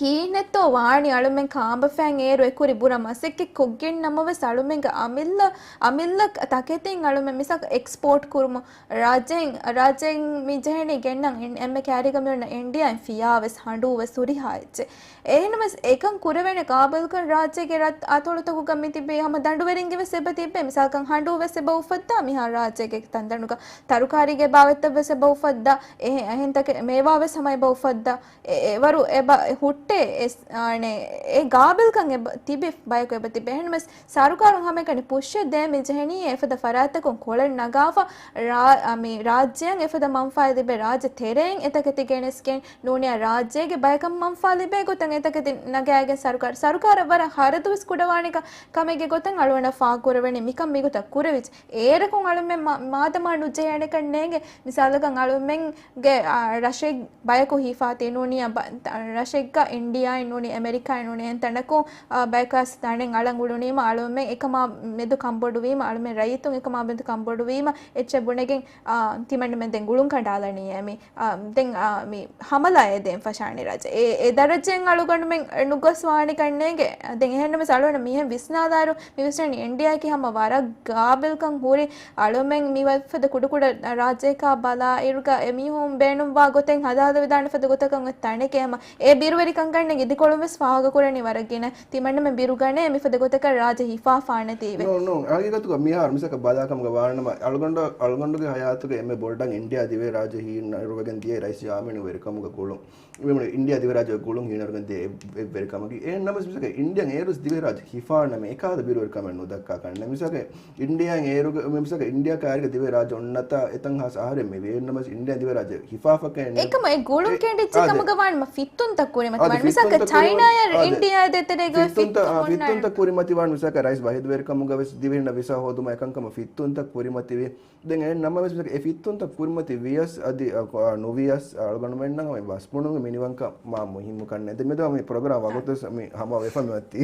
ކީއްނެއްތޯ ވާނީ އަޅުމެން ކާނބަފައިން އޭރު އެކުރި ބުރަ މަސައްކަތް ކޮށްގެން ނަމަވެސް އަޅުމެންގެ އަމިއްލަ، އަމިއްލަ ތަކެތިން އަޅުމެން މިސާލަކަށް އެކްސްޕޯޓް ކުރުމު ރާއްޖެއިން، ރާއްޖެއިން މި ޖެހެނީ ގެންނަން އެން-، އެންމެ ކައިރީގަ މި އޮންނަ އިންޑިއާއިން ފިޔާވެސް ހަނޑޫވެސް ހުރިހާ އެއްޗެއް. އެހެންވެސް އެކަން ކުރެވޭނެ ގާބިލްކަން ރާއްޖޭގެ ރަށް އަތޮޅުތަކުގަ މި ތިބީ ހަމަ ދަނޑުވެރިންގެ ވެސް އެބަ ތިއްބޭ. މިސާލަކަށް ހަނޑޫ ވެސް އެބަ އުފައްދާ މިހާ ރާއްޖޭގެ ތަންދަނޑުގަ. ތަރުކާރީގެ ބާވަތްތައް ވެސް އެބަ އުފައްދާ. އެހެން، އެހެން ތަކެއް މޭވާ ވެސް ހަމަ އެބަ އުފައްދާ. އެ-، އެވަރު އެބަ ހުއްޓޭ އެ-، އާނެ، އެ ގާބިލްކަން އެބަ ތިބި ބަޔަކު އެބަ ތިބޭ. އެހެންވެސް ސަރުކާރުން ހަމައެކަނި ޕުޝެއް ދޭ މި ޖެހެނީ އެފަދަ ފަރާތްތަކުން ކޮޅެއް ނަގާފަ ރާ-، އަ، މި ރާއްޖެއަށް އެފަދަ މަންފާއެއް ލިބޭ ރާއްޖެ ތެރެއިން އެތަކެތި ގެނެސްގެން ނޫނިޔާ ރާއްޖޭގެ ބަޔަކަށް މަންފާ ލިބޭ ގޮތަށް އެތަކެތި ނަގާގެން ސަރުކާރު، ސަރުކާރަށް ވަރަށް ހަރަދުވެސް ކުޑަވާނެ ކަ-، ކަމެއްގެ ގޮތަށް އަޅުގަނޑަށް ފާހަގަކުރެވެނީ މިކަން މިގޮތަށް ކުރެވިއްޖެ. އޭރަކުން އަޅުމެން މާ-، މާދަމާ ނުޖެހޭނެކަން ނޭނގެ. މިސާލަކަށް އަޅުމެންގެ، އާ، ރަށެއް ބަޔަކު ހިފާ ތި ނޫނީ ބަ-، ތަ-، ރަށެއްގަ އިންޑިއާއިން ނޫނީ އެމެރިކާއިން ނޫނީ އެހެން ތަނަކުން، އާ، ބަޔަކާސް ތަނެއް އަޅަން އުޅުނީމަ އަޅުމެން އެކަމާ މެދު ކަންބޮޑުވީމަ އަޅުމެން ރައްޔިތުން އެކަމާ މެދު ކަންބޮޑުވީމަ އެއްޗެއް ބުނެގެން، އާ، ތިމަންނަމެން ދެން ގުޅުން ކަނޑާލަނީ އެމި. އާ، ދެން، އާ، މި ހަމަލާ އެދޭން ފަށާނެ ރާއްޖެ. އެ، އެ ދަރަޖައިން އަޅުގަނޑުމެން ނުގޮސް ވާނެ ކަންނޭނގެ. ދެން އެހެންނަމަސް އަޅުގަނޑަށް މިހެން ވިސްނާލާއިރު، މި ވިސްނަނީ އިންޑިއާއަކީ ހަމަ ވަރަށް ގާބިލްކަން ހުރި އަޅުމެން މި ވަ-، ފަދަ ކުޑަކުޑަ ރާއްޖެއަކާ ބަލާއިރުގަ އެމީހުން ބޭނުންވާ ގޮތެއް ހަދާލެވިދާނެ ފަދަ ގޮތަކަށް އޮތް ތަނެކޭ ހަމަ. އެ ބިރުވެރިކަން ކަންނޭނގެ އިދިކޮޅުން ވެސް ފާހަގަކުރަނީ ވަރަށް ގިނަ. ތިމަންނަމެން ބިރުގަނޭ މިފަދަ ގޮތަކަށް ރާއްޖެ ހިފާފާނެތީވެ. ނޫން، ނޫން. ހަގީގަތުގަ މިހާރު މިސާލަކަށް ބަލާކަމުގަ ވާނަމަ، އަޅުގަނޑު، އަޅުގަނޑުގެ ހަޔާތުގަ އެންމެ ބޮޑަށް އިންޑިއާ ދިވެހިރާއްޖެ ހީނަރުވެގެން ދިޔަ ރައީސް ޔާމީނު ވެރިކަމުގަ ގުޅުން. މި އިންޑިއާ ދިވެހިރާއްޖެ ގުޅުން ހީނަރުގެން ދިޔަ އެއް-، އެއްވެރިކަމަކީ. އެހެން ނަމަވެސް މިސާލަކަށް އިންޑިއާ އޭރު ދިވެހިރާއްޖެ ހިފާނަމަ އެކާލަ ބިރުވެރިކަމެއް ނުދައްކާ ކަންނޭނގެ. މިސާލަކަށް އިންޑިއާއިން އޭރުގެ، މި މިސާލަކަށް އިންޑިއާ ކައިރީގަ ދިވެހިރާއްޖެ އޮންނަތާ އެތަން ހާސް އަހަރެއް މިވޭ. އެހެން ނަމަވެސް އިންޑިއާ ދިވެހިރާއްޖެ ހިފާފަކަން ނެތް. އެކަމަ އެ ގުޅުން އެ، ކެނޑިއްޖެ އާދެ. ކަމުގަ ވާނަމަ ފިއްތުންތައް ކުރިމަތިވާން. އާދެ، މިސާލަކަށް ފިއްތުންތައް ކުރި-، ޗައިނާއާ އާދެ. އިންޑިއާ ދޭތެރޭގަ ފިއްތުންތައް، އާ، ފިއްތުންތައް ކުރިމަތިވާން މިސާލަކަށް ރައީސް ވަހީދު ވެރިކަމުގަ ވެސް ދިވެހިންނަށް ވިސާ ހޯދުމަށް އެކަންކަމަށް ފިއްތުންތައް ކުރިމަތިވި. ދެން އެހެން ނަމަވެސް މިސާލަކަށް އެ ފިއްތުންތައް ކުރިމަތި ވިޔަސް އަދި، އަ، ކޮ-، އަ، ނުވިޔަސް އަޅުގަނޑުމެންނަށް ހަމަ ބަސްބުނުމުގެ މިނިވަންކަން މާ މުހިއްމު ކަންނޭނގެ. ދެން މެދު ހަމަ ޕްރޮގްރާމް ވަގުތުވެސް މި ހަމަ ވެފަ މިއޮތީ.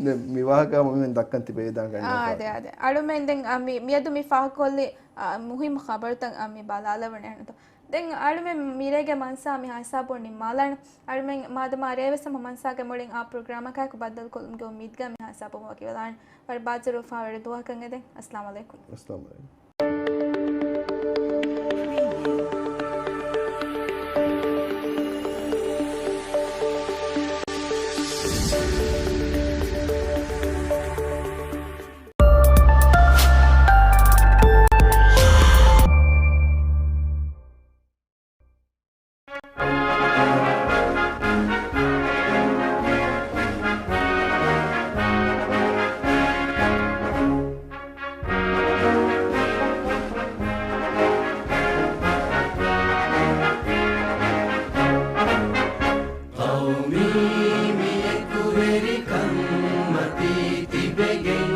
ދެން މި ވާހަކަ ހަމަ މި ދައްކަން ތިބެވިދާން ކަންނޭނގެ. އާ، އާދެ، އާދެ. އަޅުމެން ދެން، އަ، މި-، މިއަދު މި ފާހަގަކޮށްލި، އަ، މުހިއްމު ޚަބަރުތައް، އަ، މި ބަލާލެވުނޭ ނުތޯ. ދެން އަޅުމެން މިރޭގެ މަންސާ މިހާ ހިސާބުން ނިންމާލާނަން. އަޅުމެން މާދަމާ ރޭވެސް ހަމަ މަންސާގެ މުޅިން އާ ޕްރޮގްރާމަކާއެކު ބައްދަލުކޮށްލުމުގެ އުއްމީދުގަ މިހާ ހިސާބުން ވަކިވެލާނަން. ވަރަށް ބާއްޖަވެރި އުފާވެރި ދުވަހަކަށް އެދެން. އައްސަލާމު ޢަލައިކުމް. އައްސަލާމު ޢަލައިކުމް. ޤައުމީ މި އެކުވެރިކަން މަތީ ތިބެގެން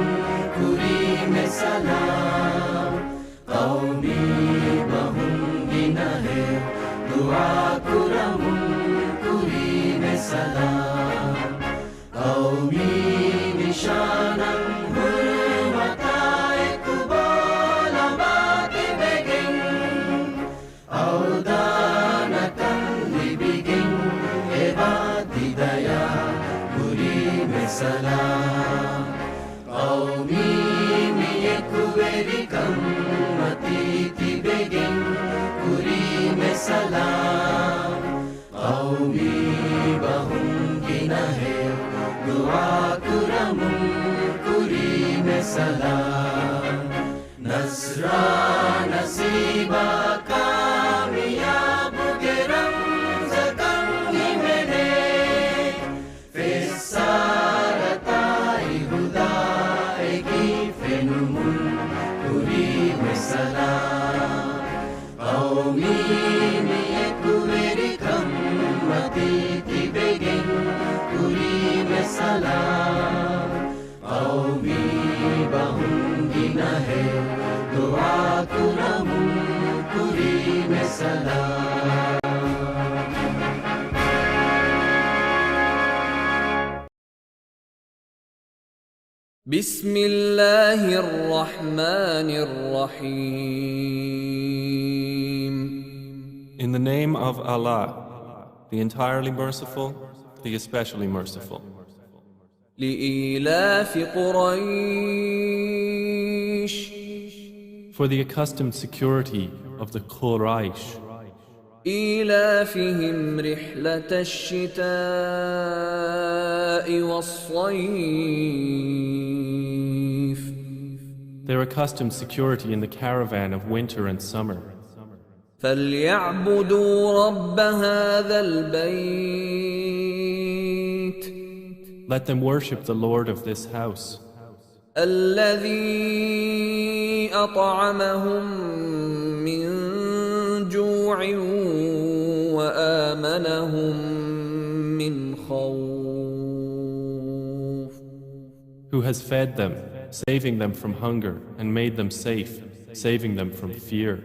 ކުރީމެ ސަލާމް. ޤައުމީ ބަހުން ގިނަހެޔޮ ދުޢާ ކުރަމުން ކުރީމެ ސަލާމް. ޤައުމީ ނިޝާނަށް ހުރުމަތާ އެކު ބޯލަމާ ތިބެގެން، އަވްދާނަކަން ލިބިގެން އެބާ ތިދަޔާ ކުރީމެ ސަލާމް. ޤައުމީ މި އެކުވެރިކަން މަތީ ތިބެގެން ކުރީމެ ސަލާމް. ޤައުމީ ބަހުން ގިނަހެޔޮ ދުޢާ ކުރަމުން ކުރީމެ ސަލާމް. ނަޞްރާ ނަސީބާ ކާމިޔާބުގެ ރަމްޒަކަށް ހިމެނޭ. ފެއްސާރަތާއި ހުދާއެކީ ފެނުމުން ކުރީމެ ސަލާމް. ޤައުމީ މި އެކުވެރިކަން މަތީ ތިބެގެން ކުރީމެ ސަލާމް. ޤައުމީ ބަހުން ގިނަހެޔޮ ދުޢާ ކުރަމުން ކުރީމެ ސަލާމް. بسم الله الرحمن الرحيم. In the name of Allah, the entirely merciful, the especially merciful. لإيلاف قريش. For the accustomed security of the Quraysh. إيلافهم رحلة الشتاء والصيف. Their accustomed security in the caravan of winter and summer. فليعبدوا رب هذا البيت. Let them worship the Lord of this house. الذي أطعمهم من جوع وآمنهم من خوف. Who has fed them, saving them from hunger, and made them safe, saving them from fear.